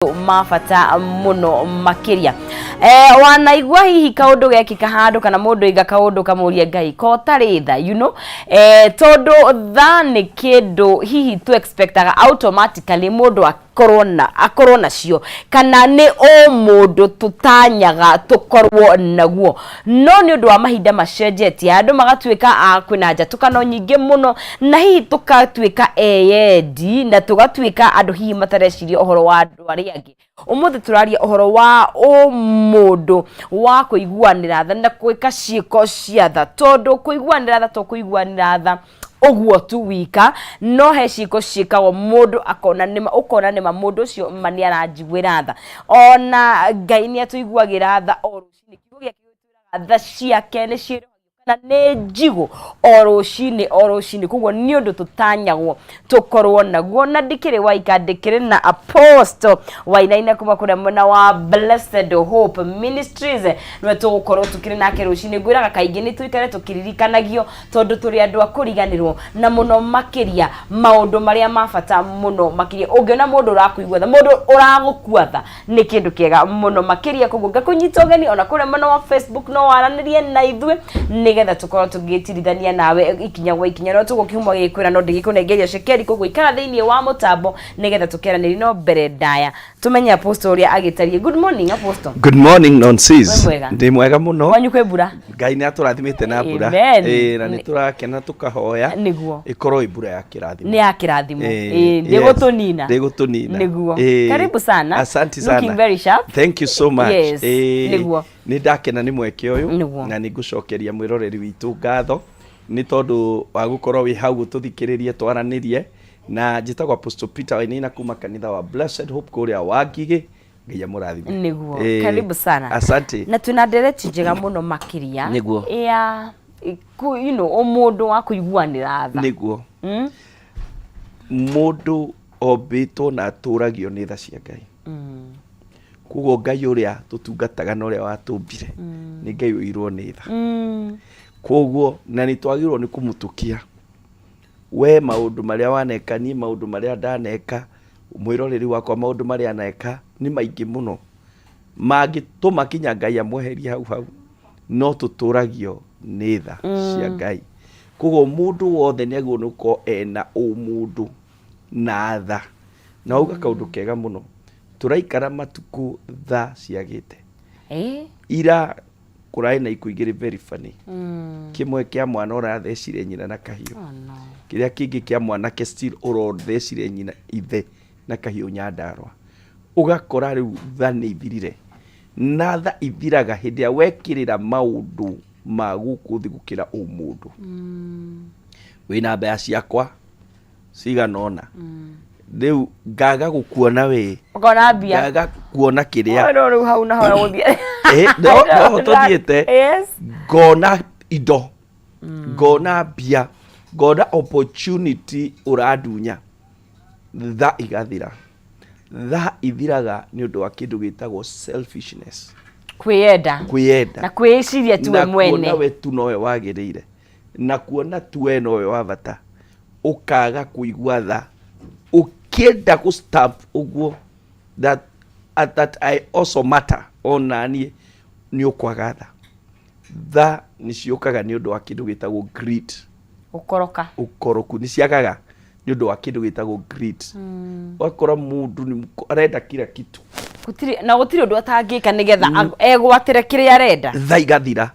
Ma bata mũno makĩria. Wanaigua hihi kaũndũ gekĩka handũ kana mũndũ aiga kaũndũ kamũria Ngai ko ũtarĩ tha, tondũ tha nĩ kĩndũ hihi tu expectaga automatically mũndũ akorwo na akorwo nacio, kana nĩ ũmũndũ tũtanyaga tũkorwo naguo. No nĩ ũndũ wa mahinda macenjetie, andũ magatuĩka a kwĩna njatũkano nyingĩ mũno, na hihi tũkatuĩka eyendi na tũgatuĩka andũ hihi matareciria ũhoro wa andũ arĩa angĩ. Ũmũthĩ tũraria ũhoro wa ũmũndũ wa kũiguanĩra tha na gwĩka ciĩko cia tha, tondũ kũiguanĩra tha to kũiguanĩra tha ũguo tu wika, no he ciĩko ciĩkagwo mũndũ akona nĩma, ũkona nĩma mũndũ ũcio ma nĩ aranjiguĩra tha. Ona Ngai nĩ atũiguagĩra tha o rũcinĩ. Kiugo gĩake gĩtwĩraga tha ciake nĩ ciĩrũhagio kana nĩ njigũ o rũcinĩ o rũcinĩ. Koguo nĩ ũndũ tũtanyagwo tũkorwo naguo. Na ndikĩrĩ waika, ndĩkĩrĩ na Apostle Wainaina kuma kũrĩa mwena wa Blessed Hope Ministries, nĩwe tũgũkorwo tũkĩrĩ nake rũcinĩ. Ngwĩraga kaingĩ nĩ tũikare tũkĩririkanagio, tondũ tũrĩ andũ a kũriganĩrwo, na mũno makĩria maũndũ marĩa ma bata mũno makĩria. Ũngĩona mũndũ ũrakũigua tha, mũndũ ũragũkua tha, nĩ kĩndũ kĩega mũno makĩria. Koguo ngakũnyita ũgeni ona kũrĩa mwena wa Facebook, no waranĩrie na ithuĩ nĩgetha tũkorwo tũgĩtirithania nawe ikinya gwa ikinya. No tũguo kĩhumo gĩkwĩra no ndĩgĩkũnengeria cekeri, koguo ikara thĩinĩ wa mũtambo nĩgetha tũkeranĩrie. No mbere ndaya tũmenye Apostle ũrĩa agĩtariĩ. Good morning, Apostle. Good morning, Nonsis. Wĩ mwega? Ndĩ mwega mũno. Kwanyu kwĩ mbura? Ngai nĩ atũrathimĩte na mbura. Amen. Ĩĩ, na nĩ tũrakena tũkahoya. Ĩkorwo ĩ mbura ya kĩrathimo. Nĩ ya kĩrathimo. Ĩĩ, ndĩgũtũnina. Ndĩgũtũnina. Nĩguo. Karibu sana. Asante sana. Looking very sharp. Thank you so much. Yes. Nĩguo. Nĩ ndakena nĩ mweke ũyũ na nĩ ngũcokeria mwĩroreri witũ ngatho nĩ tondũ wa gũkorwo wĩ hau ũtũthikĩrĩrie twaranĩrie. Na njĩtagwo Apostle Peter Wainaina kuma kanitha wa Blessed Hope kũrĩa Wangigĩ. Ngai amũrathime. Nĩguo. Karibu sana. Asante. Na twĩna ndereti njega mũno makĩria ya ũmũndũ wa kũiguanĩra tha. Nĩguo. Mũndũ ombĩtwo na atũragio nĩ tha cia Ngai. Koguo Ngai ũrĩa tũtungataga na ũrĩa watũmbire nĩ Ngai ũirwo nĩ tha. Koguo na nĩ twagĩrĩirwo nĩ kũmũtũkia. We maũndũ marĩa waneka, niĩ maũndũ marĩa ndaneka, mwĩroreri wakwa maũndũ marĩa aneka nĩ maingĩ mũno mangĩtũma kinya Ngai amweherie hau hau, no tũtũragio nĩ tha cia Ngai. Koguo mũndũ wothe nĩ agĩrĩirwo nĩ gũkorwo ena ũmũndũ na tha. Na wauga kaũndũ kega mũno, tũraikara matukũ tha ciagĩte. Ira kũrarĩ na ikuũ igĩrĩ very funny. Kĩmwe kĩa mwana ũrathecire nyina na kahiũ. Oh, no. Kĩrĩa kĩngĩ kĩa mwanake still ũrothecire nyina ithe na kahiũ Nyandarũa. Ũgakora rĩu tha nĩ ithirire. Na tha ithiraga hĩndĩ ĩrĩa wekĩrĩra maũndũ ma gũkũ thĩ gũkĩra ũmũndũ. Wĩna mbeca ciakwa cigana ũna, rĩu ngaga gũkuona wĩ ũkona mbia, ngaga kuona kĩrĩa. No rĩu hau naho gũthiĩ. No tũthiĩte. Ngona indo, ngona mbia, ngona opportunity ũrandunya, tha igathira. Tha ithiraga nĩ ũndũ wa kĩndũ gĩtagwo selfishness. Kwĩyenda. Kwĩyenda. Na kwĩciria tuwe na mwene. Kuona we tu nowe wagĩrĩire, na kuona tu we nowe wa bata, ũkaga kũigua tha, ũkĩenda gũ stamp ũguo that I also matter, ona niĩ nĩ ũkwaga tha. Tha nĩ ciũkaga nĩ ũndũ wa kĩndũ gĩtagwo greed. Ũkoroka. Ũkoroku nĩ ciagaga nĩ ũndũ wa kĩndũ gĩtagwo greed. Ũgakora mũndũ nĩ arenda kila kitu. Gũtirĩ na gũtirĩ ũndũ atangĩka nĩgetha egwatĩre kĩrĩa arenda. Tha igathira.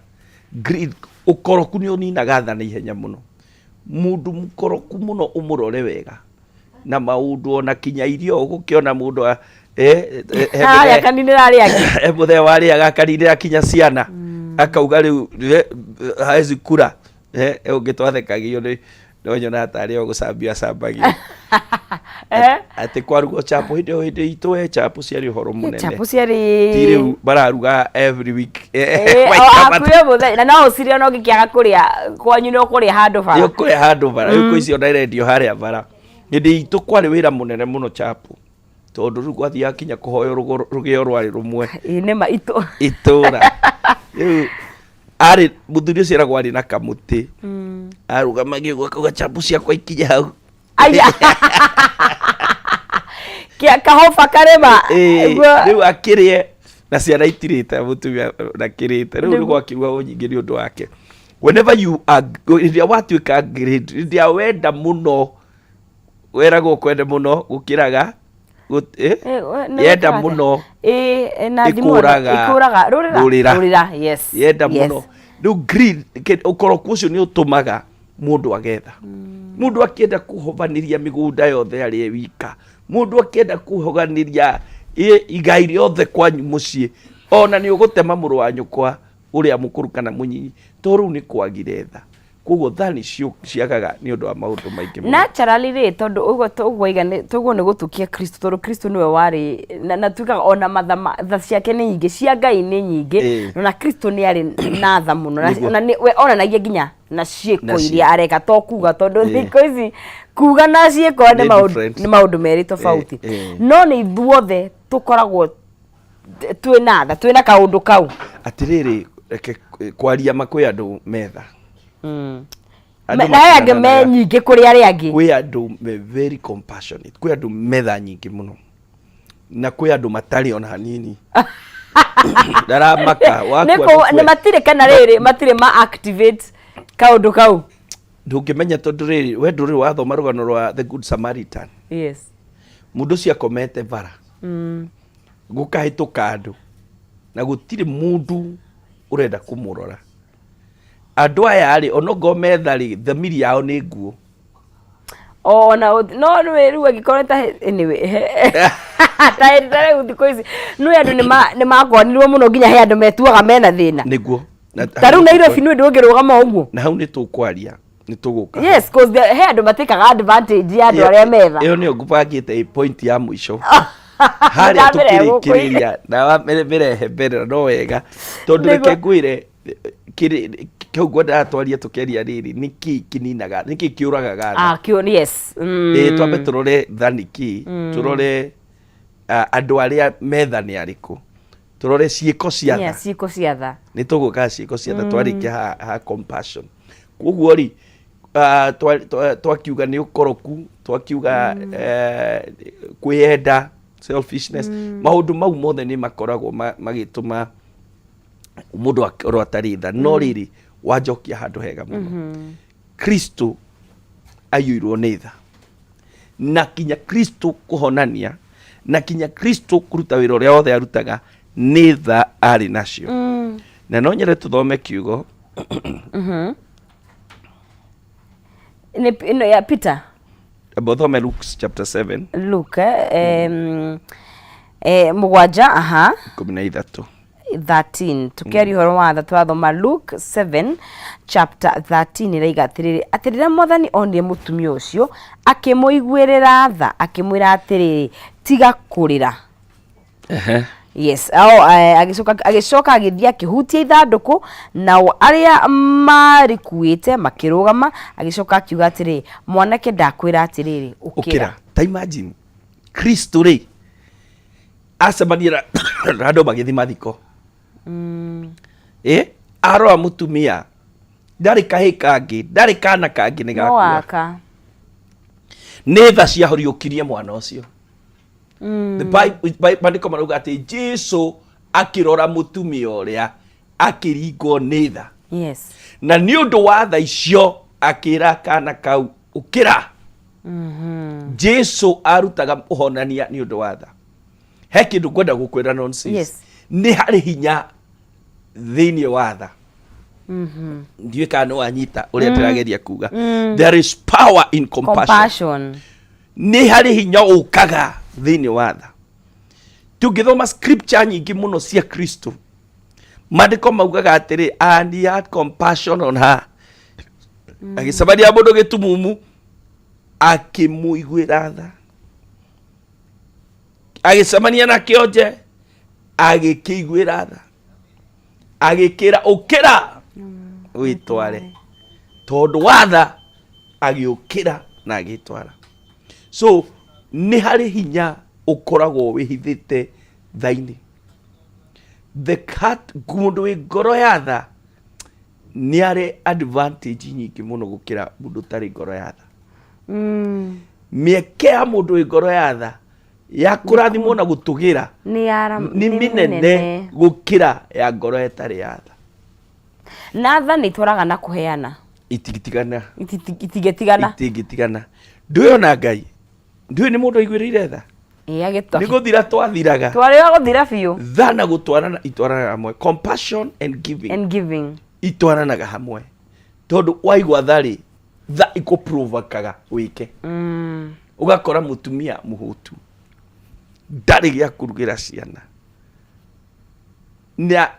Greed, ũkoroku nĩ ũninaga tha na ihenya mũno. Mũndũ mũkoroku mũno ũmũrore wega na maũndũ ona kinya irio ũgũkĩona mũndũ Harĩa kaninĩra arĩa angĩ. He mũthee warĩaga akaninĩra kinya ciana, akauga rĩu hawezi kura. Ũngĩ twathekagio nĩ no nyonaga tarĩ o gũcambio acambagio. Atĩ kwarugwo chapo hĩndĩ ĩyo, hĩndĩ itũ we chapo ciarĩ ũhoro mũnene. Chapo ciarĩ Ti rĩu bararuga every week. O hakuhĩ mũthenya, na no ũcirĩe ona ũngĩkĩaga kũrĩa kwanyu, no kũrĩa handũ bara. Nĩ ũkũrĩa handũ bara. Rĩu kwĩ icio ona irendio harĩa bara. Hĩndĩ itũ kwarĩ wĩra mũnene mũno chapo, tondũ rĩu gwathiaga kinya kũhoywo rũgĩo rwarĩ rũmwe. Ĩĩ nĩma itũ. Itũra rĩu arĩ mũthuri ũcio eragwo arĩ na kamũtĩ, arũgamagia ũguo akauga chapo ciakwa ikinye hau. Aya. Kĩa kahoba karĩma. Guo- Rĩu akĩrĩe na ciana itirĩte, mũtumia ndakĩrĩte, rĩu nĩ gwakĩrugagwo nyingĩ nĩ ũndũ wake. Whenever you are, hĩndĩ ĩrĩa watuĩka great, hĩndĩ ĩrĩa wenda mũno, weragwo kwende mũno gũkĩraga Nĩ yenda gwĩkaga atĩa? Mũno Na thimũ ĩkũraga ĩkũraga rũrĩra. Rũrĩra. Rũrĩra, yes. Yenda mũno. Rĩu greed, ũkoroku ũcio nĩ ũtũmaga mũndũ agetha, mũndũ akĩenda kũhobanĩria mĩgũnda yothe arĩ wika, mũndũ akĩenda kũhobanĩria igai rĩothe kwanyu mũciĩ, ona nĩ ũgũtema mũrũ wa nyũkwa ũrĩa mũkũrũ kana mũnyinyi, to rĩu nĩ kwagire tha. Koguo tha nĩ ciagaga nĩ ũndũ wa maũndũ maingĩ mũno. Naturally rĩ, tondũ ũguo ũguo waiga nĩ tũguo nĩ gũtũkia Kristo, tondũ Kristo nĩwe warĩ na tugaga ona matha tha ciake nĩ nyingĩ, cia Ngai nĩ nyingĩ, na Kristo nĩ arĩ na tha mũno na we onanagia nginya na ciĩko Na iria ciĩko. Areka to kuga, tondũ thikũ ici kuga na ciĩko nĩ Nĩ maũndũ different. nĩ maũndũ merĩ tofauti. No nĩ ithuothe tũkoragwo twĩ na tha, twĩ na kaũndũ kau. Atĩrĩrĩ, reke kwaria ma, kwĩ andũ metha. Andũ Na aya angĩ me matinananaga. nyingĩ kũrĩ arĩa angĩ. Kwĩ andũ me very compassionate, kwĩ andũ metha nyingĩ mũno, na kwĩ andũ matarĩ ona hanini, ndaramaka wakua. Nĩ matirĩ kana rĩrĩ matirĩ ma activate kaũndũ kau. Ndũngĩmenya, tondũ rĩrĩ, we ndũrĩ wathoma rũgano rwa The Good Samaritan? Yes. Mũndũ ũcio akomete bara, gũkahĩtũka andũ na gũtirĩ mũndũ ũrenda kũmũrora. Andũ aya rĩ, onokorwo metha rĩ, thamiri yao nĩ nguũ. Ona no nĩ rĩu angĩkorwo nĩ ta anyway ta hĩndĩ ta rĩu thikũ ici nĩ andũ nĩ makwanirwo mũno, nginya he andũ metuaga mena thĩna. Nĩguo. Ta rĩu Nairobi nĩ ndũngĩrũgama ũguo. Na hau nĩ tũkwaria, nĩ tũgũka. Yes, cause he andũ matĩkaga advantage ya andũ arĩa metha. Ĩyo nĩyo ngũbangĩte ĩ point ya mũico harĩa. Ndamĩrehe gũkũ. Tũkĩrĩkĩrĩria na wamĩrehe mbere na no wega, tondũ reke ngwĩre kĩu ngwendaga twarie tũkĩaria rĩrĩ, nĩkĩ kĩninaga, nĩkĩ kĩũragaga tha? Ah, kĩo, yes. Ĩ, twambe tũrore tha nĩ kĩ, tũrore andũ arĩa metha nĩ arĩkũ, tũrore ciĩko cia tha. Ciĩko cia tha. Nĩ tũgũka ciĩko cia tha twarĩkia ha compassion. Koguo rĩ, twakiuga nĩ ũkoroku, twakiuga kwĩyenda, selfishness, maũndũ mau mothe nĩ makoragwo magĩtũma mũndũ akorwo atarĩ tha. No rĩrĩ, wanjokia handũ hega mũno. Kristo aiyũirwo nĩ tha, na kinya Kristo kũhonania, na kinya Kristo kũruta wĩra ũrĩa wothe arutaga, nĩ tha arĩ nacio. Na no nyende tũthome kiugo. Nĩ ĩno ya Peter. Amba ũthome Luke chapter 7. Luke 7, aha. 13. 13. Tukiaria ũhoro wa tha, tũrathoma Luke 7 chapter 13. Ĩraiga atĩrĩrĩ, atĩ rĩrĩa Mwathani onire mũtumia ũcio, akĩmũiguĩrĩra tha, akĩmwĩra atĩrĩrĩ, "Tiga kũrĩra." Yes. Ao, agĩcoka agĩthiĩ akĩhutia ithandũkũ, nao arĩa marĩkuĩte makĩrũgama. Agĩcoka akiuga atĩrĩ, "Mwanake, ndakwĩra atĩrĩrĩ, ũkĩra." Ũkĩra. Ta imagine Kristo rĩ, acemania na andũ magĩthiĩ mathiko, arora mũtumia, ndarĩ kahĩ kangĩ, ndarĩ kana kangĩ, nĩ no gakua. Waka. Nĩ tha ciahũriũkirie mwana ũcio. The Maandĩko marauga atĩ Jesu akĩrora mũtumia ũrĩa, akĩringwo nĩ tha. Na nĩ ũndũ wa tha icio akĩra kana kau, "Ũkĩra." Jesu arutaga ũhonania nĩ ũndũ wa tha. He kĩndũ ngwenda gũkwĩra nonsense. Nĩ harĩ hinya thĩinĩ wa tha. Ndiũĩ kana nĩ wanyita ũrĩa ndĩrageria kuga. There is power in compassion. Compassion. Nĩ harĩ hinya ũkaga thĩinĩ wa tha. Tũngĩthoma scripture nyingĩ mũno cia Kristo, maandĩko maugaga atĩrĩ, "And he had compassion on her." Agĩcemania mũndũ gĩtumumu, akĩmũiguĩra tha. Agĩcemania na kĩonje, agĩkĩiguĩra tha, agĩkĩra, "Ũkĩra wĩtware." Tondũ wa tha agĩũkĩra na agĩtwara. So nĩ harĩ hinya ũkoragwo wĩhithĩte tha-inĩ. The heart, mũndũ wĩ ngoro ya tha nĩ arĩ advantage nyingĩ mũno gũkĩra mũndũ ũtarĩ ngoro ya tha. Mĩeke ya mũndũ wĩ ngoro ya tha Ya kũrathimwo na gũtũgĩra nĩ ya nĩ mĩnene gũkĩra ya ngoro ĩtarĩ ya tha. Na tha nĩ itwaraga na kũheana. Itingĩtigana. Itingĩtigana. Itingĩtigana. Ndũĩ ona Ngai, ndũĩ nĩ mũndũ aiguĩrĩire tha. Ĩ, agĩtwa- Nĩ gũthira twathiraga. Twarĩ wa gũthira biũ. Tha na gũtwarana itwaranaga hamwe. Compassion and giving. And giving. Itwaranaga hamwe. Tondũ waigua tha rĩ, tha ikũprovokaga wĩke. Ũgakora mũtumia mũhũtu ndarĩ gĩa kũrugĩra ciana.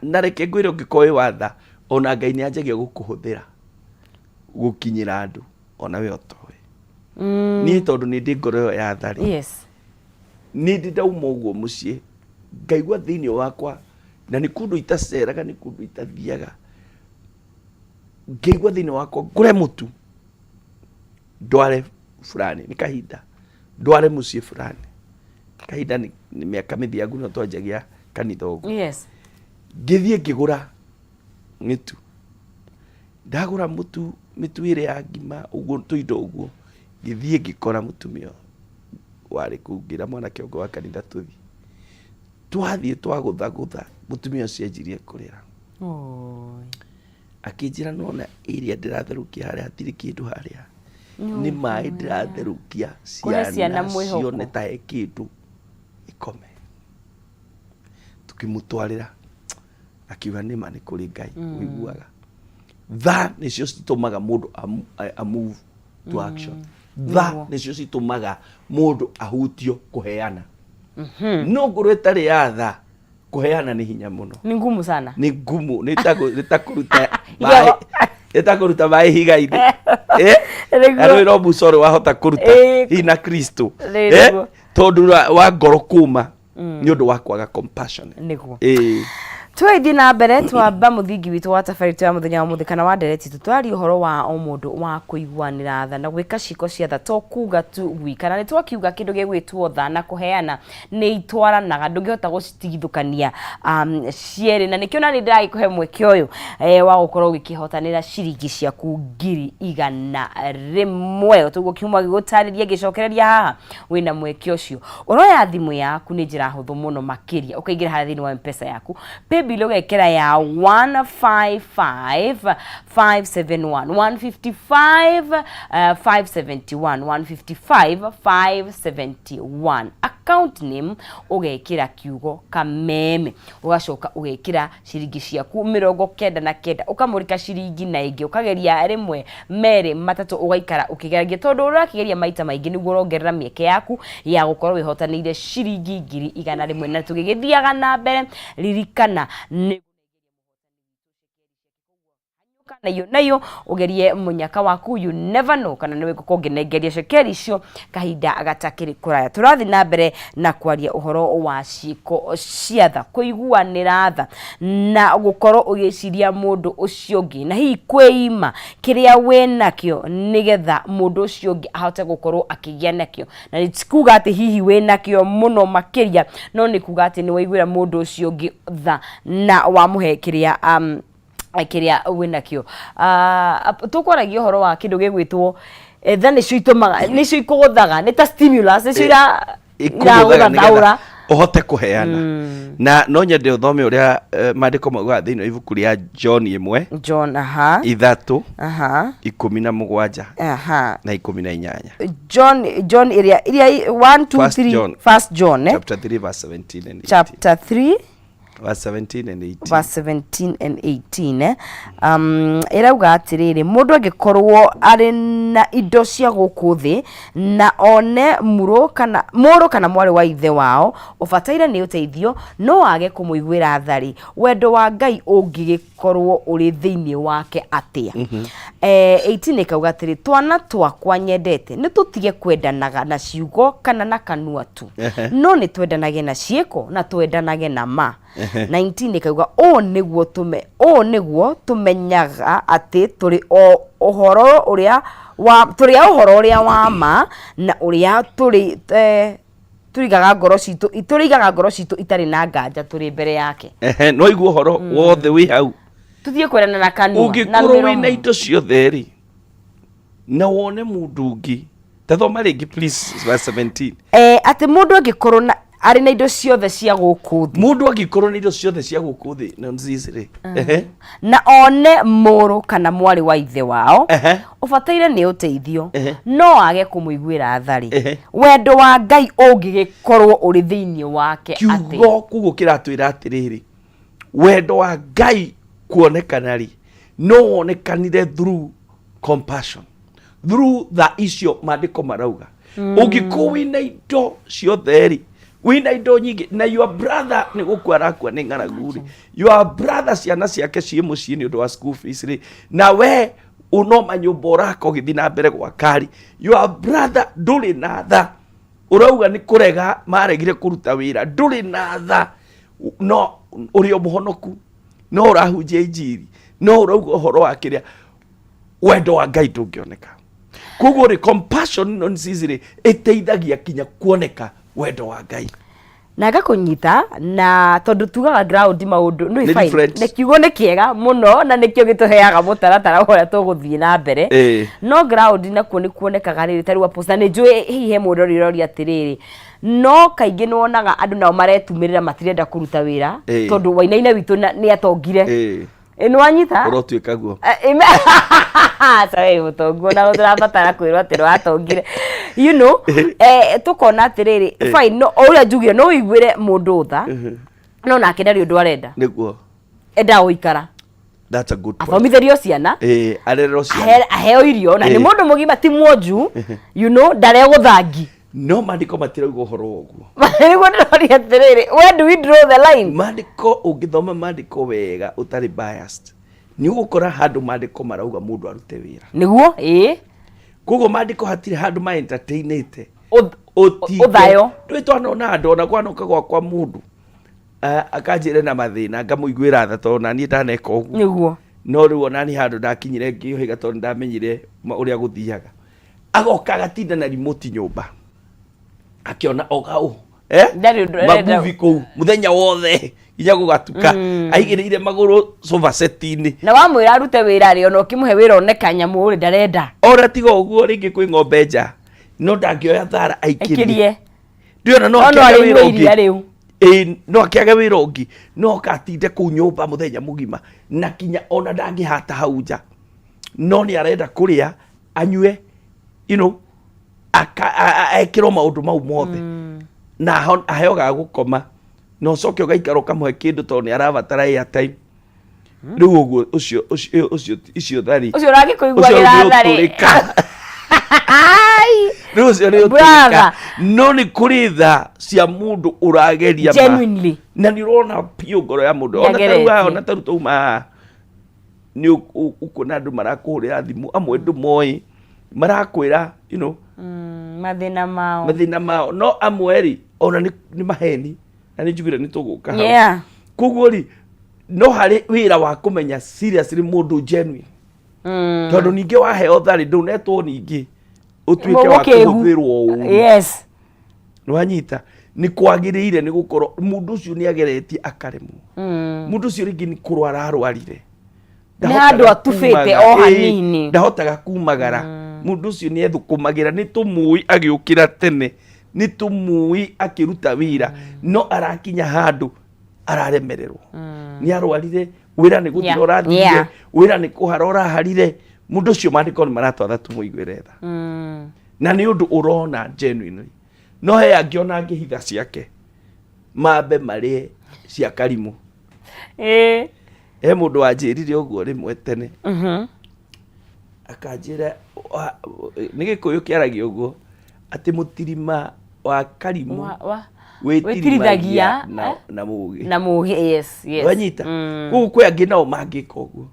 Na reke ngwĩre, ũngĩkorwo wĩ wa tha, ona Ngai nĩ anjagia gũkũhũthĩra gũkinyĩra andũ ona we ũtoĩ. Niĩ tondũ nĩ ndĩ ngoro ĩyo ya tha rĩ, nĩ ndĩ ndauma ũguo mũciĩ ngaigua thĩinĩ wakwa, na nĩ kũndũ itaceraga, nĩ kũndũ itathiaga, ngaigua thĩinĩ wakwa ngũre mũtu ndware fulani, nĩ kahinda ndware mũciĩ fulani, kahinda nĩ mĩaka mĩthiangu no twanjagia kanitha ũguo. Ngĩthiĩ ngĩgũra mĩtu, ndagũra mũtu, mĩtu ĩrĩ ya ngima ũguo, tũindo ũguo, ngĩthiĩ ngĩkora mũtumia warĩ kũu, ngĩra mwanake ũngĩ wa kanitha tũthiĩ. Twathiĩ twagũthagũtha, mũtumia ũcio anjirie kũrĩra. Oi. Akĩnjĩra, nona ĩrĩa ndĩratherũkia harĩa hatirĩ kĩndũ, harĩa nĩ maĩ ndĩratherũkia. Kũhe ciana ciana mwĩhoko. Cione ta he kĩndũ ikome. Tukĩmũtwarĩra, akiuga nĩma nĩ kũrĩ Ngai ũiguaga tha. Nĩcio citũmaga mũndũ a move to action. Tha nĩcio citũmaga mũndũ ahutio kũheana. No ngoro ĩtarĩ ya tha, kũheana nĩ hinya mũno. Ni ngumu sana. Nĩ ngumu, nĩ ta kũruta maĩ, nĩ ta kũruta maĩ ihiga-inĩ. Eh? Nĩguo. Na rũĩ no mucoro wahota kũruta hihi na Kristo. Eh? Tondũ wa ngoro kũma nĩ ũndũ wa kwaga compassion. Twathiĩ na mbere, twamba mũthingi witũ wa tabarĩra ya mũthenya wa mũthĩ kana wa ndereti itũ, twaria ũhoro wa o mũndũ wa kũiguanĩra tha na gwĩka ciĩko cia tha, to kuga tu gwika. Na nĩ twakiuga kĩndũ gĩgwĩtwo tha na kũheana nĩ itwaranaga, ndũngĩhota gũcitigithũkania cierĩ. Na nĩkĩo nani ndĩragĩkũhe mweke ũyũ wa gũkorwo ũgĩkĩhotanĩra ciringi ciaku 100,000. Tũguo kiuma gĩgũtarĩria ngĩcokereria haha, wĩna mweke ũcio. Ũroya thimũ yaku, nĩ njĩra hũthũ mũno makĩria, ũkaingĩra harĩa thĩinĩ wa M-Pesa yaku, paybill ũgekĩra ya 155571, 155 571, 155 571. Account name ũgekĩra kiugo Kameme, ũgacoka ũgekĩra ciringi ciaku 99, ũkamũrĩka ciringi na ĩngĩ, ũkageria rĩmwe, merĩ, matatũ, ũgaikara ũkĩgeragia, tondũ ũrakĩgeria maita maingĩ nĩguo ũrongerera mĩeke yaku ya gũkorwo wĩhotanĩire ciringi 100,000. Na tũgĩgĩthiaga na mbere, ririkana nĩ nayo nayo ugerie munyaka waku, you never know kana nĩwe ngũkorwo ngĩnengeria cekeri icio kahinda gatakĩrĩ kũraya. Tũrathiĩ na mbere na kwaria ũhoro wa ciĩko cia tha, kũiguanĩra tha na gũkorwo ũgĩciria mũndũ ũcio ũngĩ, na hihi kwĩima kĩrĩa wĩ nakĩo nĩgetha mũndũ ũcio ũngĩ ahote gũkorwo akĩgĩa nakĩo. Na nĩ ti kuga atĩ hihi wĩ nakĩo mũno makĩria, no nĩ kuga atĩ nĩ waiguĩra mũndũ ũcio ũngĩ tha na wamũhe kĩrĩa wĩnakĩo. Tũkwaragia ũhoro wa kĩndũ gĩgwĩtwo tha, nĩcio itũmaga, nĩcio ikũgũthaga, nĩ ta stimulus, nĩcio ikũgũthaga nĩgetha iragũthaũra ũhote kũheana. Na no nyende ũthome ũrĩa maandĩko maugaga thĩinĩ wa ibuku rĩa John 1 John, 3 17 na 18. John ĩrĩa ĩrĩa 1 2 First 3 John. First John, eh? Chapter 3 verse 17 and 18. Chapter 3 verse 17 and 18. Verse 17 and 18, eh? Ĩrauga atĩrĩrĩ, mũndũ angĩkorwo arĩ na indo cia gũkũ thĩ na one mũrũ kana mwarĩ wa ithe wao ũbataire nĩ ũteithio, no age kũmũiguĩra tha-rĩ, wendo wa Ngai ũngĩgĩkorwo ũrĩ thĩinĩ wake atĩa? 18 ĩkauga atĩrĩ, twana twakwa nyendete, nĩ tũtige kwendanaga na ciugo kana na kanua tu, no nĩ twendanage na ciĩko na twendanage na ma. 19 ĩkauga, ũũ nĩguo tũmenyaga atĩ tũrĩ o ũhoro ũrĩa wa tũrĩ a ũhoro ũrĩa wa ma na ũrĩa tũrĩ tũrĩigaga ngoro citũ itarĩ na nganja tũrĩ mbere yake. Ehe, no igua ũhoro wothe wĩ hau. Tuthiĩ kwendana na kanua na Ũngĩkorwo wĩna mĩromo. indo ciothe rĩ, na wone mũndũ ũngĩ Tathoma rĩngĩ please, verse 17. Atĩ mũndũ angĩkorwo na arĩ na indo ciothe cia gũkũ thĩ. Mũndũ angĩkorwo na indo ciothe cia gũkũ thĩ na nzizi rĩ. Na one mũrũ kana mwarĩ wa ithe wao ũbataire nĩ ũteithio, no age kũmũiguĩra tha rĩ, wendo wa Ngai ũngĩgĩkorwo ũrĩ thĩinĩ wake atĩ? Kiugo koguo kĩratwĩra atĩrĩrĩ, wendo wa Ngai kuonekana rĩ, no wonekanire through compassion, through tha icio maandĩko marauga. Ũngĩkorwo wĩna indo ciothe rĩ, wĩna indo nyingĩ, na your brother nĩ gũkua arakua nĩ ng'aragu rĩ, your brother ciana ciake ciĩ mũciĩ nĩ ũndũ wa school fees rĩ, na we no manyũmba ũraka ũgĩthiĩ na mbere gwaka rĩ, your brother ndũrĩ na tha, ũrauga nĩ kũrega maregire kũruta wĩra, ndũrĩ na tha, no ũrĩ o mũhonoku, no ũrahunjia injiri, no ũrauga ũhoro wa kĩrĩa, wendo wa Ngai ndũngĩoneka. Koguo rĩ, compassion nonsense rĩ, ĩteithagia kinya kuoneka wendo wa Ngai. Na ngakũnyita na tondũ tugaga ground maũndũ nĩ Nĩ fine. Different. Nĩ kiugo nĩ kĩega mũno na nĩkĩo gĩtũheaga mũtaratara wa ũrĩa tũgũthiĩ na mbere. No ground nakuo nĩ kuonekaga rĩrĩ, ta rĩu apostle, na nĩ njũĩ hihi he mũndũ ũroria atĩrĩrĩ, no kaingĩ nĩ wonaga andũ nao maretumĩrĩra, matirenda kũruta wĩra tondũ Wainaina witũ nĩ atongire. Nĩ wanyita? Ũrotuĩka guo. Sorry, mũtongu ona tũrabatara kwĩrwo atĩ nĩwatongire, tũkona atĩrĩrĩ, fine, no o ũrĩa njugire, no ũiguĩre mũndũ tha, no nake ndarĩ ũndũ arenda. Endaga gũikara That's a good point. Athomithĩrio ciana, Arererwo ciana. Aheo irio, na nĩ mũndũ mũgima, ti mwonju, ndaregũthangi. No maandĩko matirauga ũhoro wa ũguo. Nĩguo ndĩroria atĩrĩrĩ, where do we draw the line? Maandĩko, ũngĩthoma maandĩko wega ũtarĩ biased, nĩ ũgũkora handũ maandĩko marauga mũndũ arute wĩra. Nĩguo, ĩĩ. Koguo maandĩko hatirĩ handũ ma entertainĩte ũtinde. Ũthayo. Ndũĩ twanona andũ, ona kwanoka gwakwa mũndũ akanjĩre na mathĩna, ngamũiguĩra tha tondũ naniĩ ndaneka ũguo. No rĩu ona niĩ handũ ndakinyire ngĩũhĩga tondũ ndamenyire ũrĩa gũthiaga. Agoka agatinda na remote nyũmba akĩona oga ũ Ndarĩ ũndũ arenda. Mamuvi kũu mũthenya wothe nginya gũgatuka, aigĩrĩire magũrũ sofa set-inĩ. Na wamwĩra arute wĩra rĩ, ona ũkĩmũhe wĩra one kanyamũ rĩ, ndarenda. Ona tiga ũguo, rĩngĩ kwĩ ng'ombe nja, no ndangĩoya thara aikĩrie. Aikĩrie. Ndĩona no No no akĩage arĩnyua wĩra iria ũngĩ. Rĩu. Ĩĩ, no akĩage wĩra ũngĩ, no katinde kũu nyũmba mũthenya mũgima, na kinya ona ndangĩhata hau nja, no nĩ arenda kũrĩa, anyue, ekĩrwo maũndũ mau mothe, na aheo ga gũkoma, na ũcoke ũgaikara ũkamũhe kĩndũ tondũ nĩ arabatara airtime. Rĩu ũguo ũcio ũcio ũcio icio thari. Ũcio ũragĩkũiguagĩra Ũcio tha rĩ. ũtũrĩka. Ai! Rĩu ũcio nĩ ũtũrĩka. Brother. No nĩ kũrĩ tha cia mũndũ ũrageria ma. Genuinely. Na nĩ ũrona biũ ngoro ya mũndũ ona tarĩu Nĩageretie. haha, ona tarĩu twauma haha, nĩ ũkuona andũ marakũhũrĩra thimũ, amwe ndũmoĩ, marakwĩra Mathĩna mao. Mathĩna mao, no amwe rĩ, ona nĩ maheni, na nĩ njugire nĩ tũgũka hau. Koguo rĩ, no harĩ wĩra wa kũmenya seriously mũndũ genuine, tondũ ningĩ waheo tharĩ ndũnetwo ningĩ ũtuĩke wa Mũkĩgu. kũhũthĩrwo ũru. Nĩwanyita? Nĩ kwagĩrĩire nĩ gũkorwo mũndũ ũcio nĩ ageretie akaremwo. Mũndũ ũcio rĩngĩ nĩ kũrwara arwarire. Nĩ handũ Ndahotaga atubĩte kumagara. o hanini. Ndahotaga kumagara. Mũndũ ũcio nĩ ethũkũmagĩra, nĩ tũmũĩ agĩũkĩra tene, nĩ tũmũĩ akĩruta wĩra, no arakinya handũ araremererwo, nĩ arwarire, wĩra nĩ gũthira ũrathirire, wĩra nĩ kũhara ũraharire. Mũndũ ũcio maandĩko nĩ maratwatha tũmũiguĩre tha, na nĩ ũndũ ũrona genuinely. No he angĩ ona angĩhitha ciake mambe marĩe cia karimũ. He mũndũ wanjĩrire ũguo rĩmwe tene, akanjĩra nĩ Gĩkũyũ kĩaragia ũguo atĩ mũtirima wa karimũ wĩtirithagia wĩtirithagia na, eh? na mũgĩ. Na mũgĩ, yes. Wanyita? Koguo kwĩ angĩ nao mangĩka ũguo,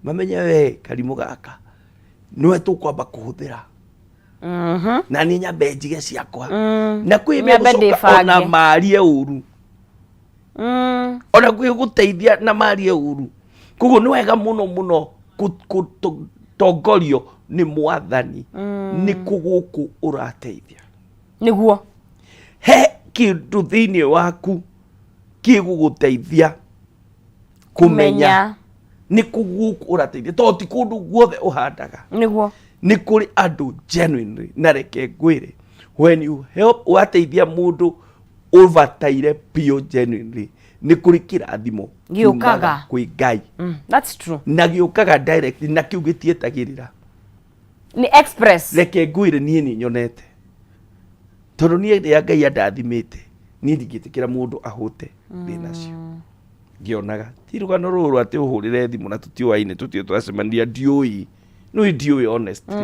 mamenye we karimũ gaka nĩwe tũkwamba kũhũthĩra, na niĩ nyambe njige ciakwa, na kwĩ Nyambe megũcoka ona ndĩbange. marie ũru, ona kwĩ gũteithia na marie ũru. Koguo nĩ wega mũno mũno gũtongorio nĩ Mwathani, nĩ kũ gũkũ ũrateithia. He kĩndũ thĩinĩ waku kĩgũgũteithia kũmenya nĩ kũ gũkũ ũrateithia, tondũ ti kũndũ guothe ũhandaga. Nĩ kũrĩ andũ genuinely, na reke ngwĩre, when you help, wateithia mũndũ ũbataire biũ genuinely, nĩ kũrĩ kĩrathimo Gĩũkaga. kiumaga kwĩ Ngai. That's true. Na gĩũkaga direct, na kĩu gĩtietagĩrĩra. Nĩ express. Reke ngwĩre, niĩ nĩ nyonete, tondũ niĩ rĩrĩa Ngai andathimĩte, niĩ ndingĩtĩkĩra mũndũ ahũte ndĩ nacio. Ngĩonaga ti rũgano rũrũ atĩ ũhũrĩre thimũ na tũtiũaine, tũtiũ twacemania, ndiũĩ nĩ ndiũĩ honestly.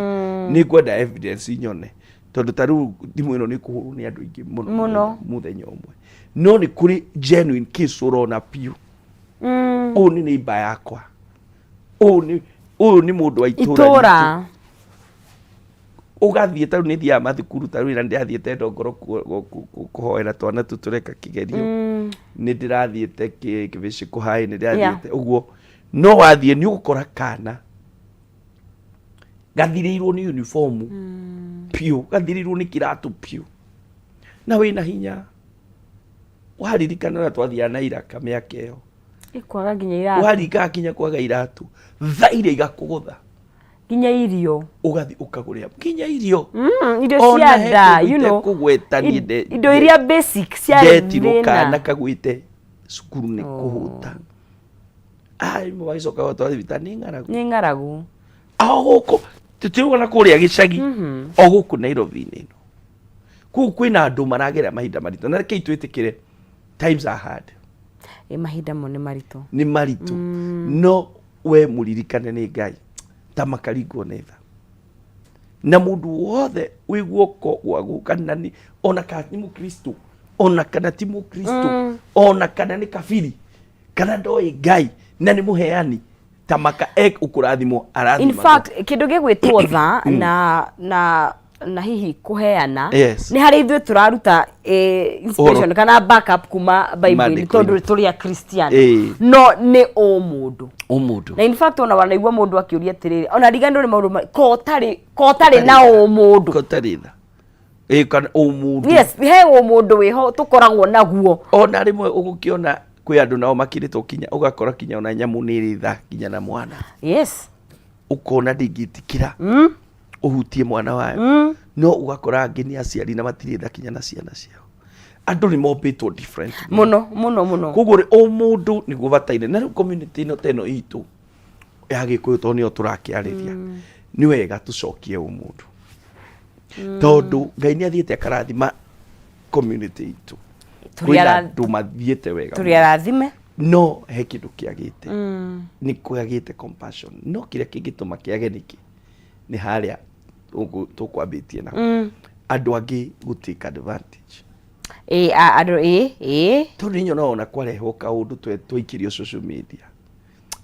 Nĩ ngwenda evidence nyone, tondũ ta rĩu thimũ ĩno nĩ kũhũrwo nĩ andũ aingĩ mũno. Mũno. Mũthenya ũmwe, no nĩ kũrĩ genuine case ũrona biũ, ũyũ nĩ neighbor yakwa, ũyũ nĩ mũndũ wa itũra ritũ. Itũra. Ũgathiĩ, tarĩu nĩ thiaga mathukuru, tarĩu ĩra ndĩrathiĩte Ndongoro kũhoera twana tũ tũreka kĩgerio, nĩ ndĩrathiĩte Kĩbĩcĩkũ haĩ, nĩ ndĩrathiĩte ũguo. No wathiĩ nĩ ũgũkora kana gathirĩirwo nĩ uniform piũ, gathirĩirwo nĩ kĩratũ piũ, na wĩna hinya waririkana ũrĩa twathiaga na iraka mĩaka ĩyo. Ikwaga nginya iratũ. Waringaga nginya kwaga iratũ, tha iria igakũgũtha. Nginya irio. Ũgathiĩ ũkagũrĩra nginya irio. Irio Ona cia he nda, kũndũ you know. itekũgweta niĩ Indo iria basic ciarĩ ndetirwo kana thĩna. kagwĩte cukuru nĩ kũhũta, arimũ magĩcoka gwatwara thibitarĩ nĩ ng'aragu. Nĩ ng'aragu. O gũkũ tũtirũgana kũrĩa gĩcagi, o gũkũ Nairobi-inĩ ĩno kũu kwĩna andũ maragera mahinda maritũ, na rekei twĩtĩkĩre, times are hard. Ĩ, mahinda mo nĩ maritũ. Nĩ maritũ, no we mũririkane nĩ Ngai ta makaringwo nĩ tha, na mũndũ wothe wĩ guoko gwa kana nĩ ona kana nĩ mũkristo, ona kana ti mũkristo, ona kana nĩ kabiri, kana ndoĩ Ngai, na nĩ mũheani, ta maka e ũkũrathimwo In arathimagwo. fact, kĩndũ gĩgwĩtwo tha na hihi kũheana, nĩ harĩ ithuĩ tũraruta inspiration Ũhoro. kana backup kuma Bible-inĩ, Maandĩko-inĩ. tondũ tũrĩ a Christian, no nĩ ũmũndũ. Ũmũndũ. Na in fact, ona wanaigua mũndũ akĩũria atĩrĩrĩ, ona riganĩrwo nĩ maũndũ ko ũtarĩ na ũmũndũ. Kotarĩ tha. Ĩ, kana ũmũndũ. Yes, he ũmũndũ wĩho tũkoragwo naguo. Ona rĩmwe ũgũkĩona kwĩ andũ nao makĩrĩtwo kinya ũgakora kinya ona nyamũ nĩ ĩrĩ tha nginya na mwana. Ũkona ndĩngĩtĩkĩra ũhutie mwana wayo, no ũgakora angĩ nĩ aciari na matirĩ tha kinya na ciana ciao. Andũ nĩ mombĩtwo different. Mũno mũno mũno. Koguo rĩ, ũmũndũ nĩguo bataire, na rĩu community ĩno ta ĩno itũ ya Gĩkũyũ, tondũ nĩyo tũrakĩarĩria, nĩ wega tũcokie ũmũndũ, tondũ Ngai nĩ athiĩte akarathima community itũ. Tũrĩ Kwĩna andũ mathiĩte wega. Tũrĩ arathime. No he kĩndũ kĩagĩte, nĩ kwagĩte compassion. No kĩrĩa kĩngĩtũma kĩage nĩkĩ? Nĩ harĩa tũkwambĩtie na andũ angĩ gũ take advantage. Ĩ, andũ ĩ. Tondũ nĩ nyonaga ona kwarehwo kaũndũ twaikĩrio social media,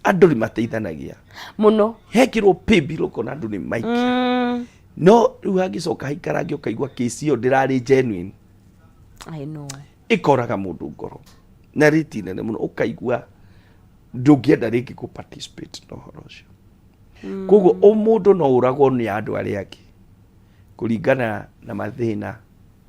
andũ nĩ mateithanagia. Mũno. Hekĩrwo paybill, ũkona andũ nĩ maikia. No rĩu hangĩcoka haikarange, ũkaigua kĩci ĩyo ndĩrarĩ genuine. I know. Ĩkoraga mũndũ ngoro na rĩti nene mũno, ũkaigua ndũngĩenda rĩngĩ kũ participate na ũhoro ũcio. Koguo ũmũndũ no ũragwo nĩ andũ arĩa angĩ kũringana na mathĩna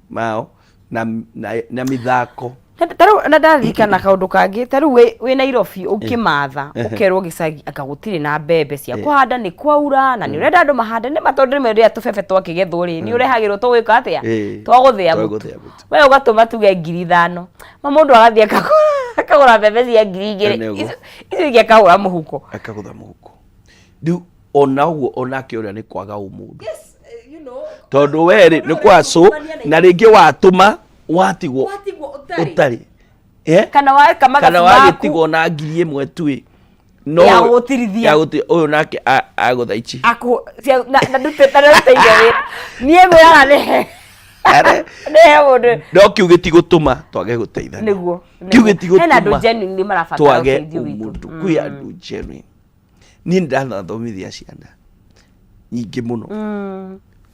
mao na mĩthako. Tarĩu na ndaririkana kaũndũ kangĩ, ta rĩu wĩ Nairobi ũkĩmatha, ũkerwo gĩcagi anga gũtirĩ na mbembe cia kũhanda, nĩ kwaura, na nĩ ũrenda andũ mahande nĩ ma, tondũ rĩmwe rĩrĩa tũbebe twakĩgethwo rĩ, nĩ ũrehagĩrwo tũgwĩka atĩa? Twa gũthĩa Twa mũtu. gũthĩa mũtu. We ũgatũma tuge 5,000, ma mũndũ agathiĩ akagũra mbembe cia 2,000. Nĩguo. Icio ingĩ akagũra mũhuko. Akagũtha mũhuko. Rĩu ona ũguo onake ũrĩa nĩ kwaga ũmũndũ, tondũ we rĩ, nĩ kwacũ na rĩngĩ watũma watigwo ũtarĩ. Eh? Kana weka kana mathabu maku. Wagĩtigwo na 1,000 tu ĩ, no Ya gũtirithia. ya ũyũ nake agũtha ici. Na ndute irio wĩra, niĩ ngwĩraga nĩhe nĩhe mũndũ. No kiu gĩtigũtũma twage gũteithania. Kiu Nĩguo. Hena andũ gĩtigũtũma genuinely marabatara twage ũteithio witũ. ũmũndũ. Kwĩ andũ genuine. Niĩ nĩ ndanathomithia ciana nyingĩ mũno,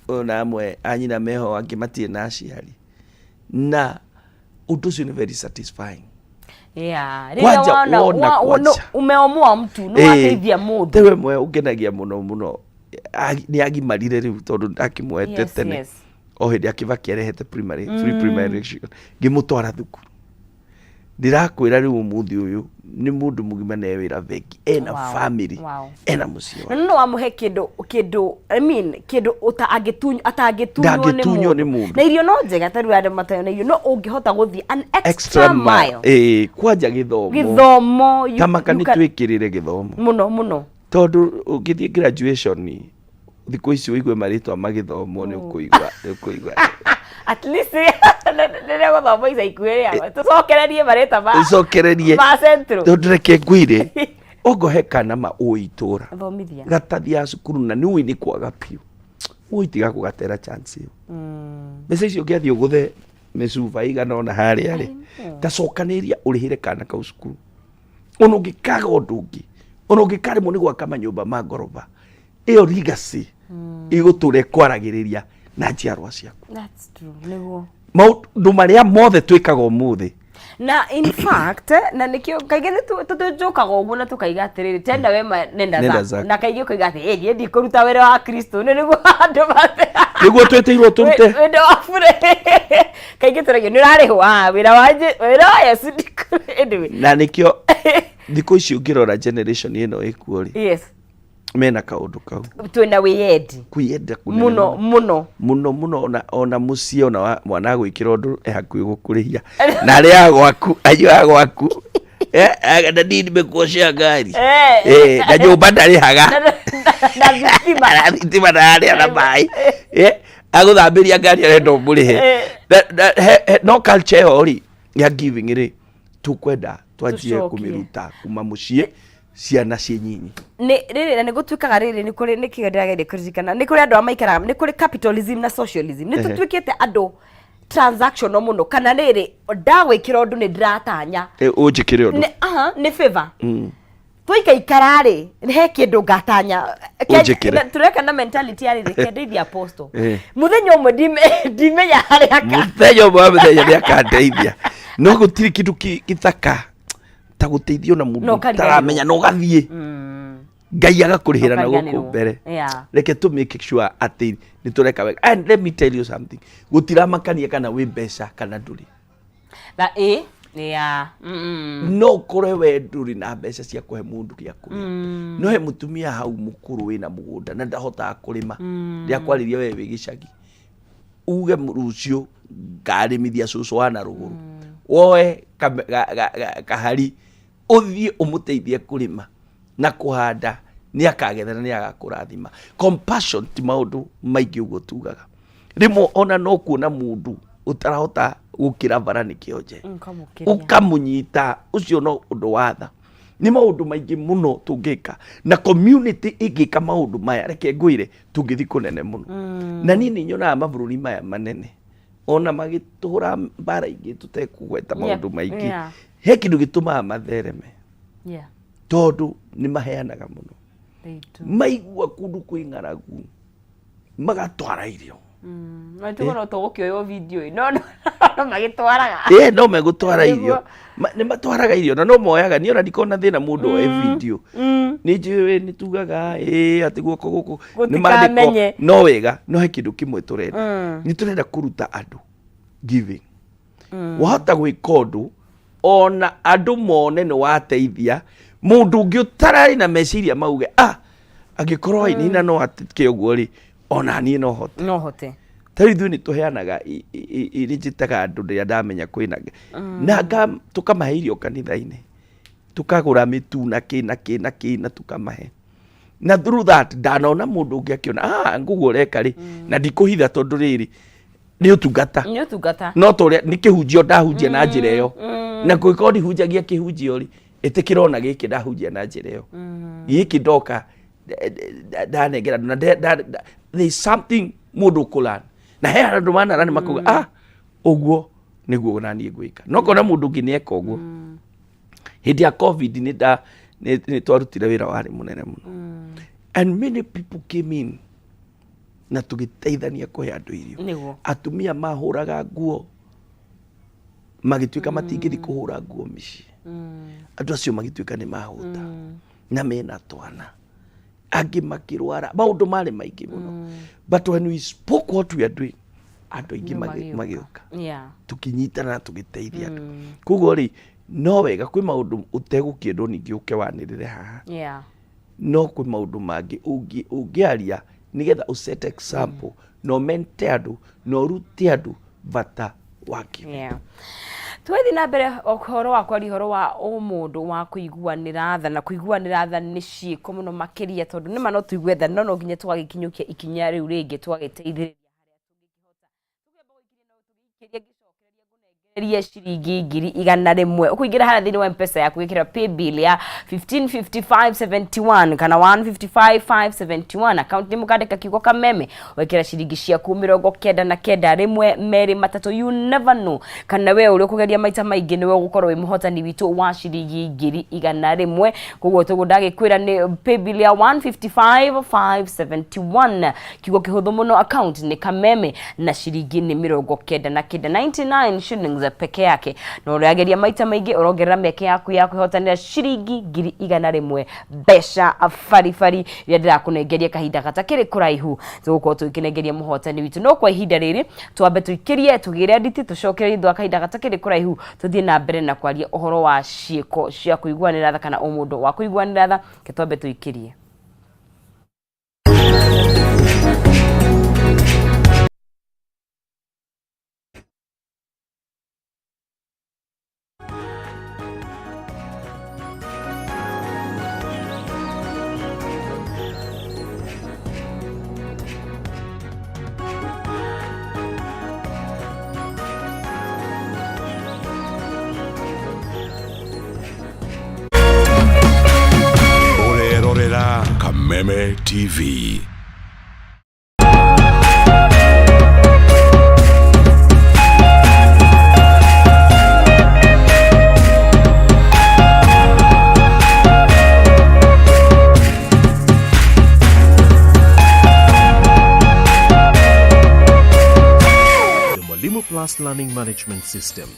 ona amwe a nyina meho, angĩ matirĩ na aciari, na ũndũ ũcio nĩ very satisfying. Yeah, rĩrĩa Kwanja wona wona kwanja. umeomoa mtu, nĩ wateithia mũndũ. Tewe mwe ũngenagia mũno mũno, nĩ agimarire rĩu, tondũ ndakĩmuoete tene. O hĩndĩ akĩbaki arehete primary, free primary education, ngĩmũtwara thukuru. Ndĩrakwĩra rĩu ũmũthĩ ũyũ nĩ mũndũ mũgima na e wĩra bengi, ena family, ena mũciĩ wake. Na no wamũhe kĩndũ kĩndũ, I mean, kĩndũ ũta angĩtunywo, atangĩtunywo nĩ Ndangĩtunywo nĩ mũndũ. Na irio no njega ta rĩu andũ matayo na irio, no ũngĩhota gũthiĩ an extra mile. Ĩĩ, kwanja gĩthomo. Gĩthomo. Ta maka nĩ twĩkĩrĩre gĩthomo. Mũno mũno. Tondũ ũngĩthiĩ graduation thikũ ici ũigue marĩtwa magĩthomwo nĩ ũkũigua, nĩ ũkũigua. At least rĩrĩa gũthomwo ica ikuhĩ rĩ, tũcokererie marĩtwa ma Ũcokererie. ma Central. Tondũ reke ngwĩre, ongo he kana ma ũĩ itũra. Thomithia. Gatathiaga cukuru na nĩ ũĩ nĩ kwaga biũ. Ũĩ tiga gũgatera chance ĩyo. Mbeca icio ũngĩathiĩ ũgũthe mĩcuba igana ona harĩa rĩ, ta cokanĩrĩria ũrĩhĩre kana kau cukuru. Ona ũngĩkaga ũndũ ũngĩ, ona ũngĩkaremwo nĩ gwaka manyũmba ma ngoroba, ĩyo legacy ĩgũtũra ĩkwaragĩrĩria na njiarwa ciaku. That's true. Nĩguo. Maũndũ marĩa mothe twĩkaga ũmũthĩ. Na in fact, na nĩkĩo kaingĩ nĩ tũnjũkaga ũguo na tũkaiga atĩrĩrĩ, tenda wema nenda Nenda zaku. zaku. Na kaingĩ ũkaiga atĩ ĩ niĩ ndikũruta wĩra wa Kristo, nĩ nĩguo andũ mate Nĩguo twĩtĩirwo tũrute. Wĩra wa bure. Kaingĩ tũragio nĩ ũrarĩhwo, ah, wĩra wa wĩra wa Yesu ndikũ-, anyway. Na nĩkĩo thikũ ici ũngĩrora generation ĩno ĩkuo rĩ, mena kaũndũ kau. Twĩna wĩyendi. Kwĩyenda kũnene. Mũno mũno. Mũno mũno, ona mũciĩ ona mwana agwĩkĩra ũndũ e hakuhĩ gũkũrĩhia. Na arĩa a gwaku, anyuaga gwaku. Na niĩ nimekuoshea ngari. Na nyũmba ndarĩhaga. Na thitima. Na thitima ndararĩha na maĩ. Agũthambĩria ngari arenda ũmũrĩhe. No culture ĩyo rĩ, ya giving rĩ, tũkwenda twanjie Tũcokie. kũmĩruta kuma mũciĩ ciana ciĩ nyinyi. Nĩ rĩrĩ, na nĩ gũtuĩkaga rĩrĩ, nĩ kũrĩ, nĩkĩo ndĩrageria kũririkana, nĩ kũrĩ andũ arĩa maikaraga, nĩ kũrĩ capitalism na socialism. Nĩ tũtuĩkĩte andũ transactional mũno, kana rĩrĩ, ndagwĩkĩra ũndũ nĩ ndĩratanya Ũnjĩkĩre ũndũ. Nĩ, aha, nĩ favor. Twaikaikara rĩ, he kĩndũ ngatanya. Ũnjĩkĩre. Tũreka na mentality ya rĩrĩ, kendeithia apostle. Mũthenya ũmwe ndimenya harĩa ka. Mũthenya ũmwe wa mĩthenya nĩ akandeithia. No gũtirĩ kĩndũ gĩthaka ta gũteithio na mũndũ Na ũkariganĩrwo. ũtaramenya na ũgathiĩ. Ngai agakũrĩhĩra na gũkũ Ũkariganĩrwo. mbere. Reke tũ make sure atĩ nĩ tũreka wega. And let me tell you something. Gũtiramakania kana wĩ mbeca kana ndũrĩ. Na ĩ, yeah. No ũkore we ndũrĩ na mbeca cia kũhe mũndũ gĩa kũrĩa. No he mũtumia hau mũkũrũ wĩna mũgũnda na ndahotaga kũrĩma. Ndĩrakwarĩria we wĩ gĩcagi. Uge rũciũ ngarĩmithia cũcũ wa na rũgũrũ. Woe kahari ũthiĩ ũmũteithie kũrĩma na kũhanda, nĩ akagetha na nĩ agakũrathima. Compassion ti maũndũ maingĩ ũguo tugaga. Rĩmwe ona no kuona mũndũ ũtarahota gũkĩra bara nĩ kĩonje. Ũkamũkĩria. Ũkamũnyita, ũcio no ũndũ wa tha. Nĩ maũndũ maingĩ mũno tũngĩka na community ĩngĩka maũndũ maya, reke ngwĩre tũngĩthiĩ kũnene mũno. Na niĩ nĩ nyonaga mabũrũri maya manene ona magĩtũra mbara ingĩ tũtekũgweta maũndũ maingĩ, he kĩndũ gĩtũmaga mathereme. Tondũ nĩ maheanaga mũno. They do. Maigua kũndũ kwĩ ng'aragu magatwara irio. Na tugo no tũgũkĩoywo video ĩ, no, no, no magĩtwaraga. No megũtwara Nĩguo. irio. Nĩ matwaraga irio na no moyaga. Niĩ ona ndikona thĩna mũndũ oe video. Nĩ njũĩ nĩ tugaga, atĩ guoko gũkũ nĩ maandĩko. Gũtikamenye. No wega, no he kĩndũ kĩmwe tũrenda. Nĩ tũrenda kũruta andũ giving. Wahota gwĩka ũndũ ona andũ mone nĩ wateithia mũndũ ũngĩ ũtararĩ na meciria mauge, angĩkorwo Wainaina no atĩke ũguo rĩ, ona niĩ no hote. No hote. Ta rĩu ithuĩ nĩ tũheanaga nĩ njĩtaga andũ rĩrĩa ndamenya kwĩna na tũkamahe irio kanitha-inĩ, tũkagũra mĩtu na kĩ na kĩ na kĩ na tũkamahe. Na through that ndanona mũndũ ũngĩ akĩona, nguguo ũreka rĩ, na ndikũhitha tondũ rĩrĩ nĩ ũtungata. Nĩ ũtungata. No ta ũrĩa nĩ kĩhunjio ndahunjia na njĩra ĩyo. Na kũngĩkorwo ndihunjagia kĩhunjio rĩ, ĩtĩkĩra ona gĩkĩ ndahunjia na njĩra ĩyo. Gĩkĩ ndoka ndanengera andũ na there is something mũndũ ũkũlearn. Na he andũ manara nĩ makauga, ũguo nĩguo na niĩ ngwĩka. No kona mũndũ ũngĩ nĩ eka ũguo. Hĩndĩ ya COVID nĩ twarutire wĩra warĩ mũnene mũno. And many people came in na tũgĩteithania kũhe andũ irio. Atumia mahũraga nguo magĩtuĩka matingĩthiĩ kũhũra nguo mĩciĩ. Andũ acio magĩtuĩka nĩ mahũta. Na mena twana. Angĩ makĩrwara. Maũndũ marĩ maingĩ mũno. But when we spoke what we are doing, andũ aingĩ Nĩ magĩũka. magĩũka. Tũkĩnyitana na tũgĩteithia andũ. Koguo rĩ, No wega kwĩ maũndũ ũtegũkĩendwo ningĩ ũke wanĩrĩre haha. No kwĩ maũndũ mangĩ ũngĩaria nĩgetha ũ set example na ũmente andũ na ũrute andũ bata wa kĩo. Yeah. Twathiĩ na mbere ũhoro wa kwaria ũhoro wa ũmũndũ wa kũiguanĩra tha, na kũiguanĩra tha nĩ ciĩko mũno makĩria, tondũ nĩma no tũigue tha no no nginya tũgagĩkinyũkia ikinya rĩu rĩngĩ tũgagĩteithĩrĩria harĩa tũngĩkĩhota. Ngũnengererie ciringi 100,000. Ũkũingĩra harĩa thĩinĩ wa Mpesa yaku, wĩkĩra paybill ya 155571 kana 155571, account nĩ mũkandĩka kiugo kameme, wekĩra ciringi ciaku 99 1 2 3. You never know kana we ũrĩa ũkũgeria maita maingĩ nĩwe ũgũkorwo wĩ mũhotani witũ wa ciringi 100,000. Koguo tũguo ndagĩkwĩra nĩ paybill ya 155571, kiugo kĩhũthũ mũno, account nĩ kameme, na ciringi nĩ 99, 99 shillings peke yake. Na ũrageria maita maingĩ ũrongerera mĩeke yaku ya kwĩhotanĩra ciringi 100,000, mbeca baribari iria ndĩrakũnengeria kahinda gatakĩrĩ kũraihu. Tũgũkorwo tũgĩkĩnengeria mũhotani witũ, no kwa ihinda rĩrĩ twambe tũikĩrie tũgĩre nditi, tũcokererie thutha wa kahinda gatakĩrĩ kũraihu, tũthiĩ na mbere na kwaria ũhoro wa ciĩko cia kũiguanĩra tha kana ũmũndũ wa kũiguanĩra tha. Ke twambe tũikĩrie. Ũrerorera Kameme TV. The Mwalimu Plus Learning Management System,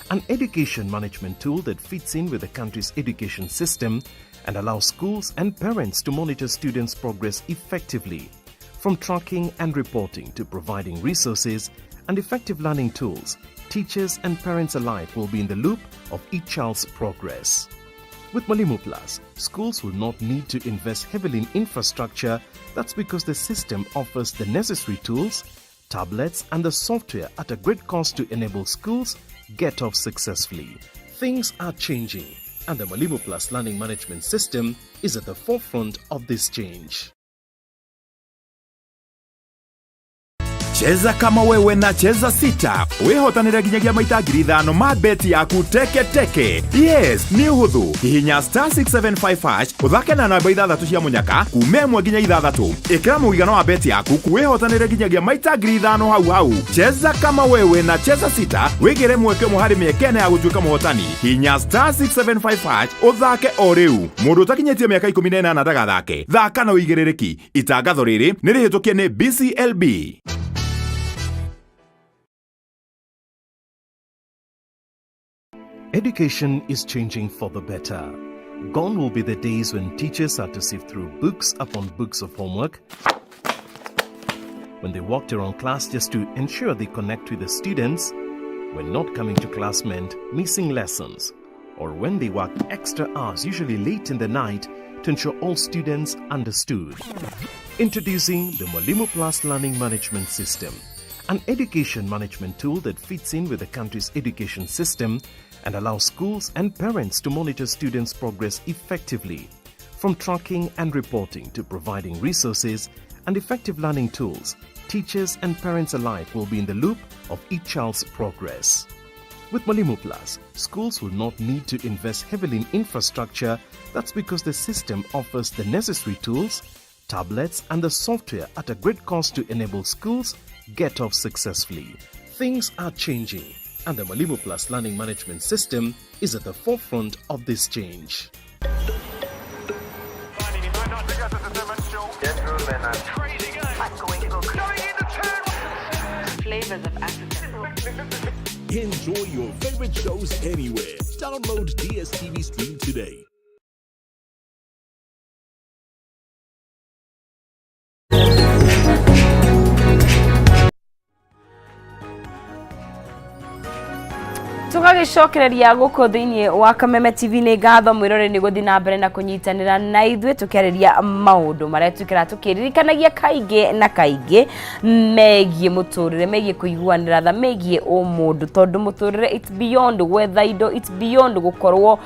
an education management tool that fits in with the country's education system and allows schools and parents to monitor students' progress effectively. From tracking and reporting to providing resources and effective learning tools, teachers and parents alike will be in the loop of each child's progress. With Mwalimu Plus, schools will not need to invest heavily in infrastructure. That's because the system offers the necessary tools, tablets, and the software at a great cost to enable schools get off successfully. Things are changing, and the Mwalimu Plus Learning Management System is at the forefront of this change. Cheza kama wewe na Cheza Sita, wĩhotanĩre nginyagia maita 5,000 ma beti yaku teke teke. Yes, nĩ ũhũthũ. Hihinya star 675 hash, ũthake na namba ithathatũ cia mũnyaka kuma 1 nginya 6. Ĩkĩra mũigana wa beti yaku, wĩhotanĩre nginyagia maita 5,000 hau hau. Cheza kama wewe na Cheza Sita, wĩgĩre mweke ũmwe harĩ mĩeke ĩna ya gũtuĩka mũhotani. Hihinya star 675 hash ũthake o rĩu. Mũndũ ũtakinyĩtie mĩaka 18 ndagathake. Thaka na ũigĩrĩrĩki. Itangatho rĩrĩ nĩ rĩhĩtũkie nĩ BCLB. Education is changing for the better. Gone will be the days when teachers had to sift through books upon books of homework, when they walked around class just to ensure they connect with the students, when not coming to class meant missing lessons, or when they worked extra hours, usually late in the night, to ensure all students understood. Introducing the Mwalimu Plus Learning Management System, an education management tool that fits in with the country's education system and allows schools and parents to monitor students' progress effectively. From tracking and reporting to providing resources and effective learning tools, teachers and parents alike will be in the loop of each child's progress. With Mwalimu Plus, schools will not need to invest heavily in infrastructure. That's because the system offers the necessary tools, tablets, and the software at a great cost to enable schools get off successfully. Things are changing, and the Mwalimu Plus Learning Management System is at the forefront of this change. Flavors of Africa. Enjoy your favorite shows anywhere. Download DSTV Stream today. Tũgagĩcokereria gũkũ thĩinĩ wa Kameme TV. Nĩ ngatho mwĩrore nĩ gũthiĩ na mbere na kũnyitanĩra na ithuĩ tũkĩarĩria maũndũ marĩa tuĩkaga tũkĩririkanagia kaingĩ na kaingĩ megiĩ mũtũrĩre, megiĩ kũiguanĩra tha, megiĩ ũmũndũ, tondũ mũtũrĩre it's beyond gwetha indo, it's beyond gũkorwo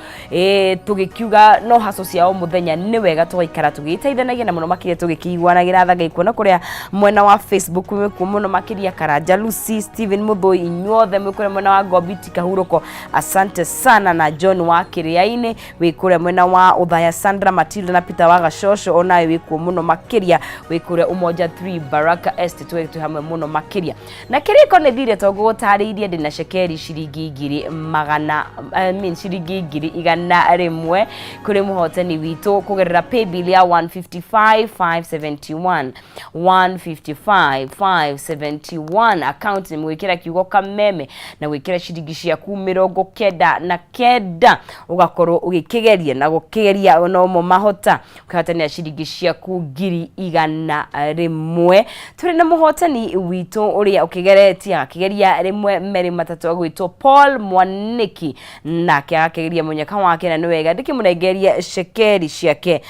tũgĩkiuga no haco cia o mũthenya. Nĩ wega tũgaikara tũgĩteithanagia na mũno makĩria tũgĩkĩiguanagĩra tha. Ngai kuona kũrĩa mwena wa Facebook mwĩkuo mũno makĩria, Karanja Lucy, Steven Mũthũi, inyuothe mwĩ kũrĩa mwena wa Gombiti Kahurũko, asante sana, na John wa Kĩrĩa-inĩ wĩ kũrĩa mwena wa Ũthaya, Sandra Matilda na Peter wa Gacoco onawe wĩ kuo mũno makĩria, wĩ kũrĩa Umoja 3 Baraka Estate, twĩ hamwe mũno makĩria. Na kĩrĩko nĩ thire tondũ ngũgũtarĩirie ndĩna cekeri ciringi ngiri magana, I mean, ciringi 100,000 kũrĩ mũhotani witũ kũgerera paybill ya 155571, 155571. Account nĩ gwĩkĩra kiugo Kameme na gwĩkĩra ciringi ciaku 99, ũgakorwo ũgĩkĩgeria na gũkĩgeria nomo mahota ũkĩhotanĩra ciringi ciaku 100,000. Tũrĩ na mũhotani witũ ũrĩa ũkĩgeretie, agakĩgeria rĩmwe, merĩ, matatũ, agwĩtwo Paul Mwaniki, nake agakĩgeria mũnyaka wake, na nĩ wega ndĩkĩmũnengeria cekeri ciake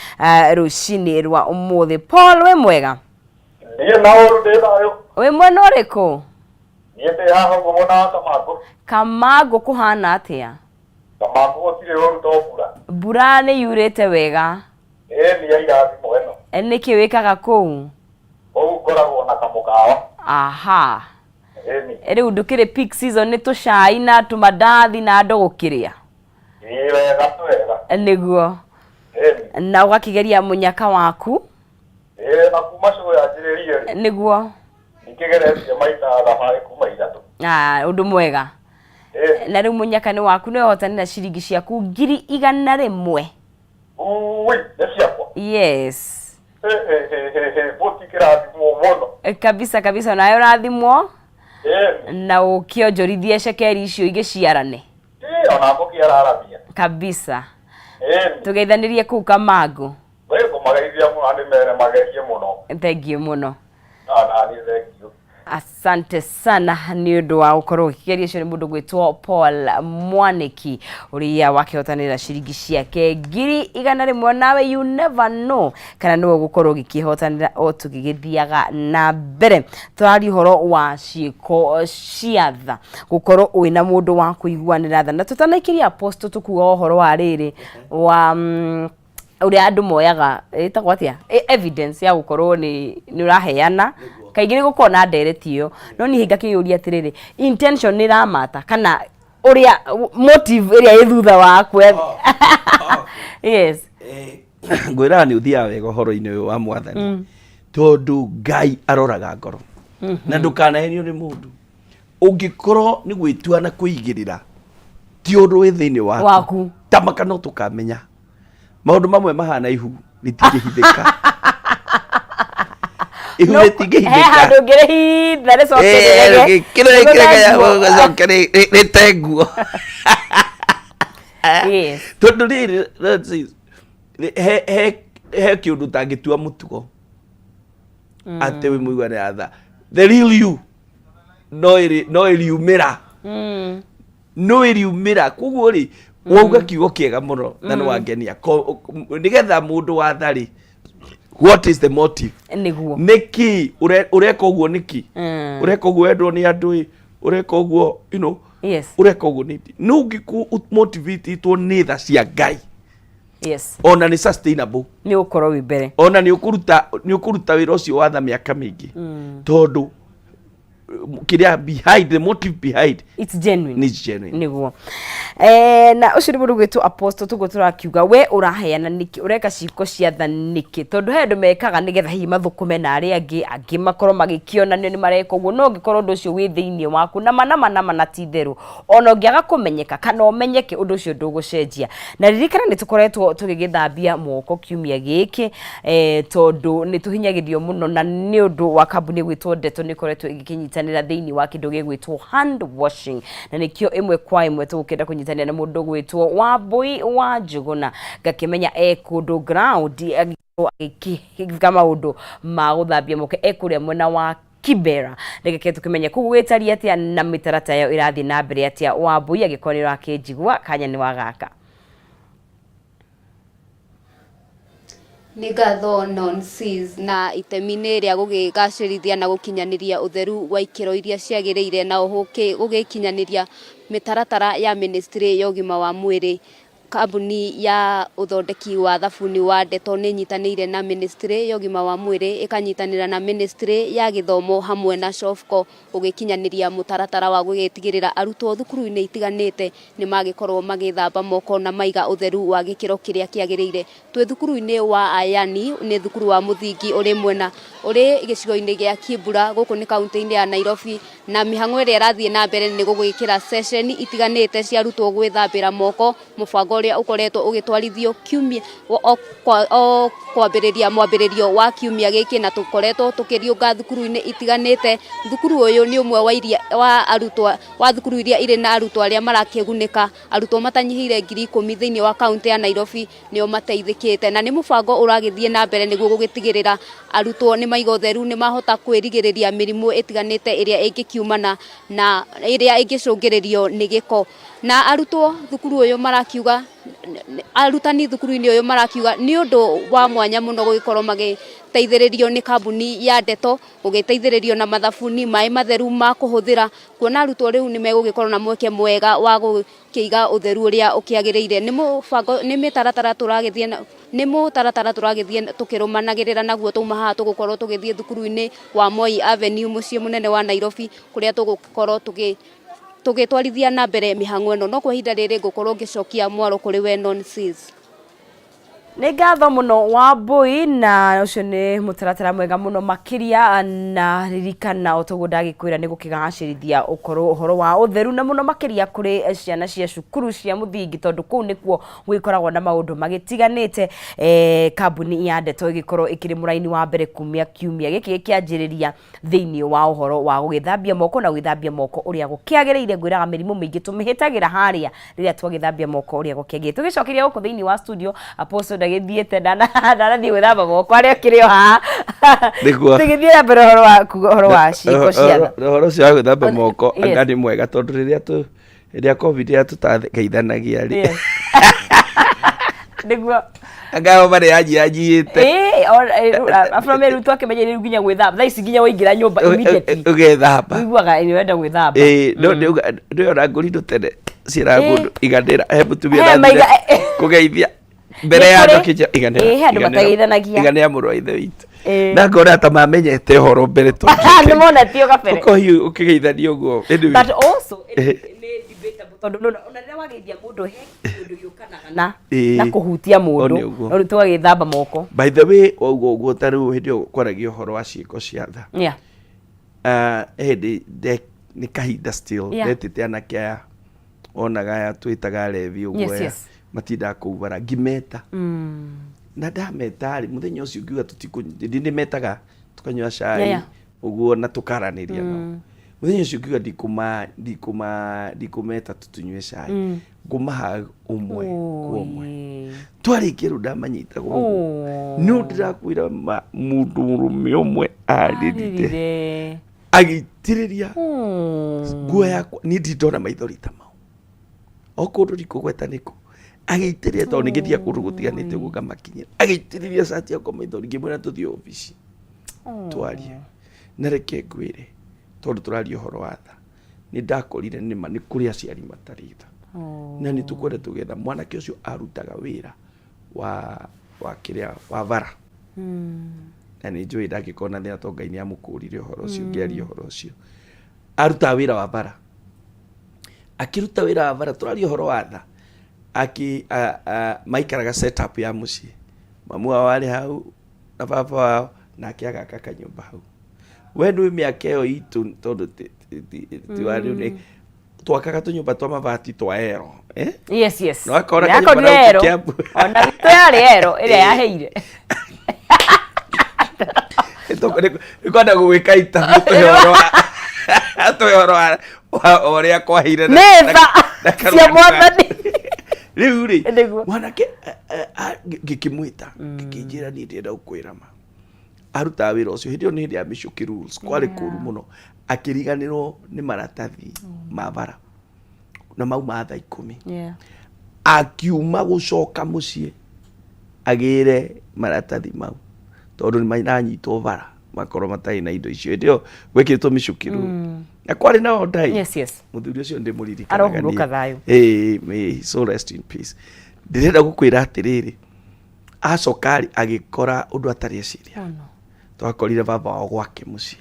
rũcinĩ rwa ũmũthĩ. Paul, wĩ mwega? Niĩ na ũru, ndĩ thayũ. Wĩ mwena ũrĩkũ? Niĩ ndĩ haha ũguo mwena wa Kamangũ. Kamangũ kũhana atĩa? Kamangũ gũtirĩ ũru to mbura. Mbura nĩ yurĩte wega? Ĩĩ, nĩ ya irathimo ĩno. Nĩkĩ wĩkaga kũu? Kũu ngoragwo na kamũkawa. Aha. Ĩni. Rĩu ndũkĩrĩ peak season, nĩ tũcai na tũmandathi na andũ gũkĩrĩa? Ĩĩ, wega wega. Nĩguo. Ĩni. Na ũgakĩgeria mũnyaka waku? Ĩĩ, na kuma cũũ yanjĩrĩrie rĩ, Nĩkĩgeretie maita thabarĩ kuma 3. Ah, ũndũ mwega. Ĩni. Na rĩu mũnyaka nĩ waku, nĩ wehotanĩra ciringi ciaku 100,000. Ui, nĩ ciakwa? Yes. Bũti kĩrathimwo mũno. Kabisa kabisa, nawe ũrathimwo. Ĩni. Na ũkĩonjorithie cekeri icio igĩciarane. Ĩĩ, ona ngũkĩararamia. Kabisa. Ĩni. Tũgeithanĩrie kũu Kamangũ. Wĩ ngũmageithia mũno na ndĩmere magerie mũno. Thengiũ mũno. Nani thengiũ. Asante sana nĩ ũndũ wa gũkorwo ũkĩgeria. Ũcio nĩ mũndũ gwĩtwo Paul Mwaniki ũrĩa wakĩhotanĩra ciringi ciake 100,000. Nawe you never know kana nĩwe ũgũkorwo ũgĩkĩhotanĩra o tũgĩgĩthiaga na mbere. Tũraria ũhoro wa ciĩko cia tha, gũkorwo wĩna mũndũ wa kũiguanĩra tha, na tũtanaikĩria apostle tũkuga ũhoro wa rĩrĩ wa ũrĩa andũ moyaga, ĩtagwo atĩa, evidence ya gũkorwo nĩ ũraheana. Kaingĩ nĩ gũkorwo na ndereti ĩyo, no niĩ ngakĩyũria atĩrĩrĩ, intention nĩ ĩramata kana ũrĩa motive ĩrĩa ĩ thutha wa kuoya? Yes. Ngwĩraga nĩ ũthiaga wega ũhoro-inĩ ũyũ wa Mwathani, tondũ Ngai aroraga ngoro, na ndũkanahenio nĩ mũndũ. Ũngĩkorwo nĩ gwĩtua na kwĩigĩrĩra ti ũndũ wĩ thĩinĩ waku, Waku. Tamaka no tũkamenya maũndũ mamwe mahana ihu rĩtingĩhithĩka, ihu No, he rĩtingĩhithĩka. Handũ ngĩrĩhitha rĩcoke rĩrege. Kĩrĩa rĩte nguo. Tondũ rĩrĩ, let's say, he kĩũndũ ũtangĩtua mũtugo atĩ wĩ mũiguanĩra tha, the real you no ĩriumĩra, no ĩriumĩra. Koguo rĩ, wauga kiugo kĩega mũno na nĩ wangenia. Nĩgetha mũndũ wa tha rĩ, what is the motive? Nĩkĩ ũreka ũguo? Nĩkĩ ũreka ũguo? Wendwo nĩ andũ ĩ, ũreka ũguo ũreka ũguo nĩ nĩ ũngĩkũ motivatĩtwo nĩ tha cia Ngai, ona nĩ sustainable. Nĩ ũkorwo wĩ mbere. Ona nĩ ũkũruta wĩra ũcio wa tha mĩaka mĩingĩ, tondũ kĩrĩa behind, the motive behind, it's genuine. Nĩ genuine. Nĩguo. Na ũcio nĩ mũndũ gwĩtwo apostle. Tũguo tũrakiuga, we ũraheana nĩkĩ? Ũreka ciĩko cia tha nĩkĩ? Tondũ he andũ mekaga nĩgetha hihi mathũkũme na arĩa angĩ, angĩ makorwo magĩkĩonanio nĩ mareka ũguo. No ũngĩkorwo ũndũ ũcio wĩ thĩinĩ waku nama nama nama na ti itherũ, ona ũngĩaga kũmenyeka kana ũmenyeke, ũndũ ũcio ndũgũcenjia. Na ririkana nĩ tũkoretwo tũgĩgĩthambia moko kiumia gĩkĩ, tondũ nĩ tũhinyagĩrĩrio mũno, na nĩ ũndũ wa kambuni ĩgwĩtwo Ndeto nĩ ĩkoretwo ĩgĩkĩnyitanĩra thĩinĩ wa kĩndũ gĩgwĩtwo hand washing, na nĩkĩo ĩmwe kwa ĩmwe tũgũkĩenda kũnyitanĩra na mũndũ gwĩtwo Wambui wa Njũgũna. Ngakĩmenya e kũndũ ground agĩkorwo agĩkĩka maũndũ ma gũthambia moko e kũrĩa mwena wa Kibera. Reke tũkĩmenye kũu gũgĩtariĩ atĩa na mĩtaratara ĩyo ĩrathiĩ na mbere atĩa. Wambui, angĩkorwo nĩ ũrakĩnjigua, kanya nĩ wa gaka. Nĩ ngatho Nonsis na itemi-inĩ rĩa gũgĩgacĩrithia na gũkinyanĩria ũtheru wa ikĩro iria ciagĩrĩire na oho gũgĩkinyanĩria mĩtaratara ya mĩnĩstrĩ ya ũgima wa mwĩrĩ. Kambuni ya ũthondeki wa thabuni wa Dettol nĩ ĩnyitanĩire na mĩnĩstrĩ ya ũgima wa mwĩrĩ, ĩkanyitanĩra na mĩnĩstrĩ ya gĩthomo hamwe na Shofco gũgĩkinyanĩria mũtaratara wa gũgĩtigĩrĩra arutwo thukuru-inĩ itiganĩte nĩ magĩkorwo magĩthamba moko na maiga ũtheru wa gĩkĩro kĩrĩa kĩagĩrĩire. Twĩ thukuru-inĩ wa Ayani, nĩ thukuru wa mũthingi ũrĩ mwena ũrĩ gĩcigo-inĩ gĩa Kibra, gũkũ nĩ kaũntĩ-inĩ ya Nairobi, na mĩhang'o ĩrĩa ĩrathiĩ na mbere nĩ gũgĩkĩra ceceni itiganĩte cia arutwo gwĩthambĩra moko, mũbango ũrĩa ũkoretwo ũgĩtwarithio kiumia o kwambĩrĩria mwambĩrĩrio wa kiumia gĩkĩ, na tũkoretwo tũkĩriũnga thukuru-inĩ itiganĩte. Thukuru ũyũ nĩ ũmwe wa iria wa arutwo wa thukuru iria irĩ na arutwo arĩa marakĩgunĩka, arutwo matanyihĩire 10,000 thĩinĩ wa kaũntĩ ya Nairobi nĩo mateithĩkĩte, na nĩ mũbango ũragĩthiĩ na mbere nĩguo gũgĩtigĩrĩra arutwo nĩ maiga ũtheru, nĩ mahota kwĩrigĩrĩria mĩrimũ ĩtiganĩte ĩrĩa ĩngĩkiumana na ĩrĩa ĩngĩcũngĩrĩrio nĩ gĩko. Na arutwo thukuru ũyũ marakiuga, arutani thukuru-inĩ ũyũ marakiuga nĩ ũndũ wa mwanya mũno gũgĩkorwo magĩteithĩrĩrio nĩ kambuni ya Dettol, gũgĩteithĩrĩrio na mathabuni, maĩ matheru ma kũhũthĩra, kuona arutwo rĩu nĩ megũgĩkorwo na mweke mwega wa gũkĩiga ũtheru ũrĩa ũkĩagĩrĩire. Nĩ mũbango, nĩ mĩtaratara tũragĩthiĩ na, nĩ mũtaratara tũragĩthiĩ tũkĩrũmanagĩrĩra naguo twauma haha tũgũkorwo tũgĩthiĩ thukuru-inĩ wa Moi Avenue mũciĩ mũnene wa Nairobi, kũrĩa tũgũkorwo tũgĩ tũgĩtwarithia na mbere mĩhang'o ĩno. No kwa ihinda rĩrĩ ngũkorwo ngĩcokia mwaro kũrĩ we Nonsis. Nĩ ngatho mũno Wambui, na ũcio nĩ mũtaratara mwega mũno makĩria, na ririkana o toguo ndagĩkwĩra nĩ gũkĩgacĩrithia ũkorwo ũhoro wa ũtheru na mũno makĩria kũrĩ ciana cia cukuru cia mũthingi, tondũ kũu nĩkuo gũgĩkoragwo na maũndũ magĩtiganĩte. Kambuni ya Dettol ĩgĩkorwo ĩkĩrĩ mũraini wa mbere kumia kiumia gĩkĩ gĩkĩanjĩrĩria thĩinĩ wa ũhoro wa gũgĩthambia moko na gwĩthambia moko ũrĩa gũkĩagĩrĩire. Ngwĩraga mĩrimũ mĩingĩ tũmĩhĩtagĩra harĩa rĩrĩa twagĩthambia moko ũrĩa gũkĩagĩrĩire. Tũgĩcokeria gũkũ thĩinĩ wa studio, Apostle ndagĩthiĩte, ndanathiĩ gwĩthamba moko, arĩa akĩrĩ o haha. Nĩguo. Tũgĩthiĩ na mbere ũhoro wa kuga ũhoro wa ciĩko cia tha. Ũhoro ũcio wa gwĩthamba moko anga nĩ mwega, tondũ rĩrĩa tũ rĩrĩa covid rĩrĩa tũtageithanagia rĩ, Nĩguo. Anga o marĩ yanyianyihĩte. Afro rĩu twakĩmenya rĩu nginya gwĩthamba thaa ici, nginya waingĩra nyũmba immediately ũgethamba, ũiguaga nĩ wenda gwĩthamba. Ĩĩ, no ndĩona ngũrindũ tene ciĩraga mũndũ iganĩra, he mũtumia ndathire kũgeithia mbere ya andũ akĩnjĩra iganĩra. He andũ matageithanagia. Iganĩra mũrũ wa ithe witũ. Na ngona ta mamenyete ũhoro mbere tondũ nĩ monetio kabere. Ũkorwo hihi ũkĩgeithania ũguo. Anyway. But also nĩ debatable, tondũ nĩ ona rĩrĩa wageithia mũndũ he kĩndũ gĩũkanaga na na kũhutia mũndũ, O nĩ ũguo. no rĩu tũgagĩthamba moko. By the way, ũguo ũguo ta rĩu hĩndĩ ĩyo kwaragia ũhoro wa ciĩko cia tha, hĩndĩ nĩ kahinda still ndetĩte anake aya onaga aya twĩtaga arevi ũguo, aya matindaga kũu bara, ngĩmeta na ndameta rĩ, mũthenya ũcio ngiuga tũtikũ ndĩ metaga tukanyua cai ũguo na tũkaranĩria nao. Mũthenya ũcio ngiuga ndikũma ndikũma ndikũmeta tũtunyue cai, ngũmaha ũmwe kwa ũmwe. Twarĩkia rĩu ndamanyitaga ũguo, no ndĩrakwĩra ma mũndũ mũrũme ũmwe arĩrire Arĩrire. Agĩitĩrĩria nguo yakwa. Niĩ ndirĩ ndona maithori ta mau o kũndũ, ndikũgweta nĩkũ, agĩitĩrĩria, tondũ nĩngĩthia kũndũ gũtiganĩte ũguo ngamakinyĩra, agĩitĩrĩria cati yakwa maithori. Ngĩmwĩra tũthiĩ obici twarie. Na reke ngwĩre, tondũ tũraria ũhoro wa tha, nĩ ndakorire nĩma nĩ kũrĩ aciari matarĩ tha, na nĩ tũkwenda tũgetha. Mwanake ũcio arutaga wĩra wa kĩrĩa wa bara, na nĩ njũĩ ndangĩkorwo na thĩna tondũ Ngai nĩ amũkũrire ũhoro ũcio. Ngĩaria ũhoro ũcio, arutaga wĩra wa bara, akĩruta wĩra wa bara, tũraria ũhoro wa tha, aki maikaraga setup ya mũciĩ, mamu wao arĩ hau na baba wao, nake agaka kanyũmba hau. We nĩ mĩaka ĩyo itũ, tondũ ti wa rĩu, nĩ twakaga tũnyũmba twa mabati twa ero, eh? Yes. No akona Nĩ kanyũmba akorire na ero. Kiambu. Ona witũ yarĩ ero ĩrĩa yaheire. Nĩ kwenda gũgwĩka interview, tũhe ũhoro wa tũhe ũhoro wa ũrĩa kwaheire Nĩ tha na cia karũgano Mwathani. Rĩu rĩ, Nĩguo. mwanake ngĩkĩmwĩta, ngĩkĩnjĩra niĩ ndĩrenda gũkwĩra ma. Arutaga wĩra ũcio hĩndĩ ĩyo nĩ hĩndĩ ya Michuki rules, kwarĩ kũru mũno. Akĩriganĩrwo nĩ maratathi ma bara na mauma thaa 10. Akiuma gũcoka mũciĩ agĩre maratathi mau tondũ nĩ maranyitwo bara makorwo matarĩ na indo icio. Hĩndĩ ĩyo gwekĩrĩtwo Michuki rule na kwarĩ na order. Mũthuri ũcio ndĩmũririkanaga. Arohurũka thayũ. Ĩĩ, may his soul rest in peace. Ndĩrenda gũkwĩra atĩrĩrĩ, acoka rĩ, agĩkora ũndũ atarĩ eciria. Oh, no. Twakorire baba wao gwake mũciĩ.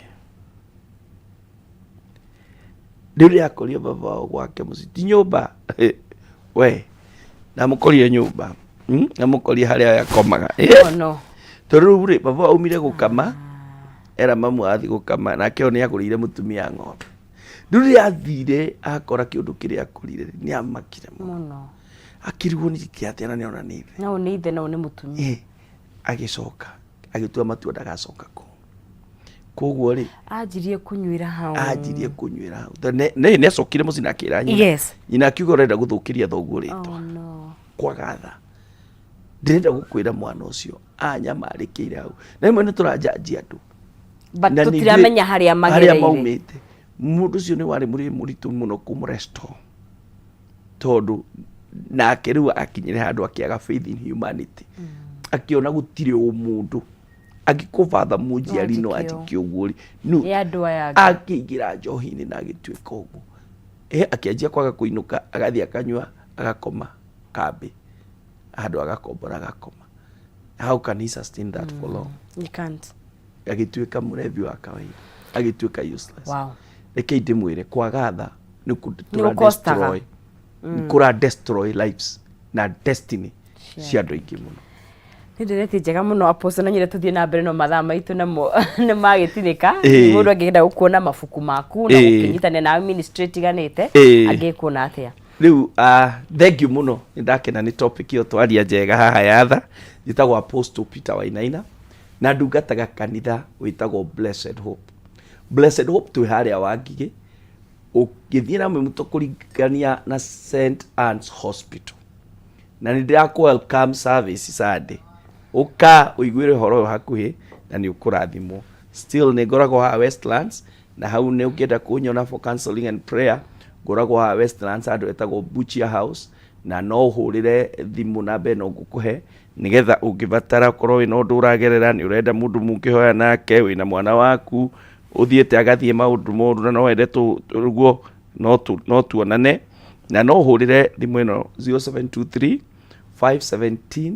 Rĩu rĩrĩa akorire baba wao gwake mũciĩ, ti nyũmba we ndamũkorire nyũmba, Ndamũkorire harĩa akomaga. Oh, no. Tondũ rĩu rĩ, baba aumire gũkama, era mamu athiĩ gũkama, nake ũyũ nĩ agũrĩire mũtumia ng'ombe. Rĩu rĩrĩa athire akora kĩũndũ kĩrĩa akorire, nĩ amakire mũno. Mũno. Akĩrigwo nĩ kĩ atĩa na nĩona nĩ ithe. No nĩ ithe, no nĩ mũtumia. Agĩcoka agĩtua matua ndagacoka kũu. Koguo rĩ, anjirie kũnyuĩra hau. Anjirie kũnyuĩra hau. Tondũ nĩ acokire mũciĩ na akĩra nyina. Nyina akiuga ũrenda gũthũkĩria thoguo rĩtwa. Oh, no. Kwaga tha. Ndĩrenda gũkwĩra mwana ũcio anyamarĩkĩire hau. Na rĩmwe nĩ tũranjanjia andũ. But Na ningĩ tũtiramenya harĩa harĩa magereire. Maumĩte. Mũndũ ũcio nĩ warĩ mũritũ mũno kũmũrestore, tondũ nake rĩu akinyire handũ akĩaga faith in humanity, akĩona gũtirĩ ũmũndũ angĩkũbatha mũnjiari no anjĩke anjĩke ũguo rĩ no. Nĩ andũ aya angĩ. Akĩingĩra njohi-inĩ na agĩtuĩka ũguo. Akĩanjia kwaga kũinũka, agathiĩ akanyua, agakoma kambĩ handũ, agakombora, agakoma. How can he sustain that for long? You can't. Agĩtuĩka mũrebi wa kawaida, agĩtuĩka useless. Rekei ndĩmwĩre, kwaga tha nĩ Nĩ gũkostaga. Destroy, nĩ kũra destroy lives na destiny cia andũ aingĩ mũno. Nĩ ndereti njega mũno, Apostle, na nyende tũthiĩ na mbere no mathaa maitũ namo nĩ magĩtinĩka. Mũndũ angĩenda gũkuona mabuku maku na gũkĩnyitanĩra nawe ministry ĩtiganĩte, angĩkuona atĩa? Rĩu thank you mũno, nĩ ndakena nĩ topic ĩyo twaria njega haha ya tha. Njĩtagwo Apostle Peter Wainaina na ndungataga kanitha wĩtagwo Blessed Hope. Blessed Hope twĩ harĩa Wangigĩ, ũngĩthiĩ na Mwĩmuto kũringania na St Anne's Hospital. Na nĩ ndĩrakũ welcome service Sunday, ũka ũiguĩre ũhoro ũyũ hakuhĩ na nĩ ũkũrathimwo. Still nĩ ngoragwo haha Westlands, na hau nĩ ũngĩenda kũnyona for counseling and prayer, ngoragwo haha Westlands handũ hetagwo Butcher House, na no ũhũrĩre thimũ namba ĩno ngũkũhe nĩgetha ũngĩbatara ũkorwo wĩna ũndũ ũragerera, nĩ ũrenda mũndũ mũngĩhoya nake, wĩna mwana waku ũthiĩte agathiĩ maũndũ moru na no wende ũguo no tuonane, na no ũhũrĩre thimũ ĩno 0723 517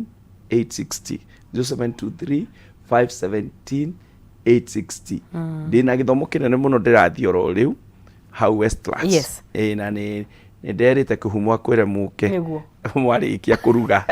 860, 0723 517 860. Ndĩna gĩthomo kĩnene mũno ndĩrathiĩ oro rĩu hau Westlands. Ĩĩ, na nĩ nderĩte kĩhumo akwĩre mũke. Mwarĩkia kũruga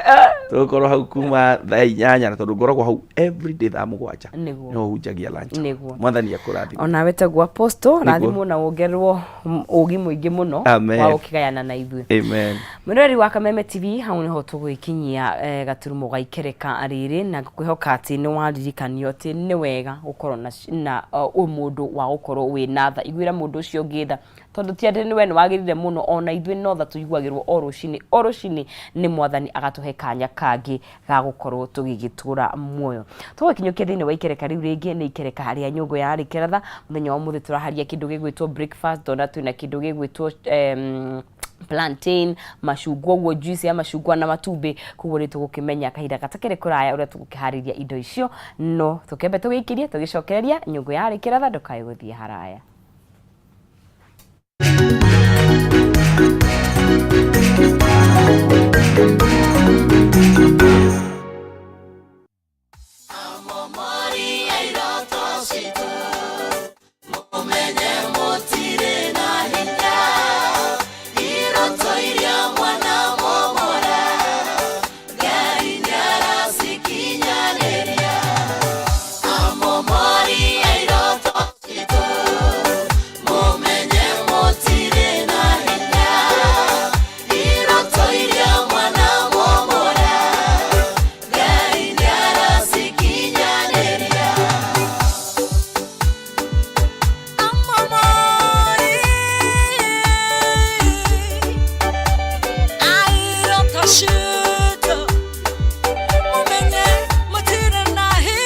tũgũkorwo hau kuma thaa 8, na tondũ ngoragwo hau every day thaa 7. No hunjagia lunch. Mwathani akũrathime. Onawe taguo, Apostle. Rathimwo na wongererwo ũũgĩ mũingĩ mũno Amen. wa gũkĩgayana na ithuĩ. Amen. Mwĩroreri wa Kameme TV, hau nĩho tũgwĩkinyia gaturumo ga ikereka rĩrĩ, na ngũkwĩhoka atĩ nĩ waririkanio atĩ nĩ wega gũkorwo na ũmũndũ wa gũkorwo wĩna tha. Iguĩra mũndũ ũcio ũngĩ tha, tondũ ti atĩ we nĩ wagĩrĩire mũno, ona ithuĩ no tha tũiguagĩrwo o rũcinĩ o rũcinĩ nĩ mwathani agatũhe kanya kangĩ ga gũkorwo tũgĩgĩtũra muoyo. Tũgũkinyũkia thĩinĩ wa ikereka rĩu rĩngĩ nĩ ikereka rĩa nyũngũ ya rĩkeratha. Mũthenya wa ũmũthĩ tũraharia kĩndũ gĩgwĩtwo breakfast. Ndona twĩna kĩndũ gĩgwĩtwo plantain, macungwa, ũguo juice ya macungwa na matumbĩ. Koguo nĩ tũgũkĩmenya kahinda gatakĩrĩ kũraya ũrĩa tũgũkĩharĩria indo icio, no tũkĩambe tũgĩikĩrie tũgĩcokereria nyũngũ ya rĩkĩratha. Ndũkae gũthiĩ haraya.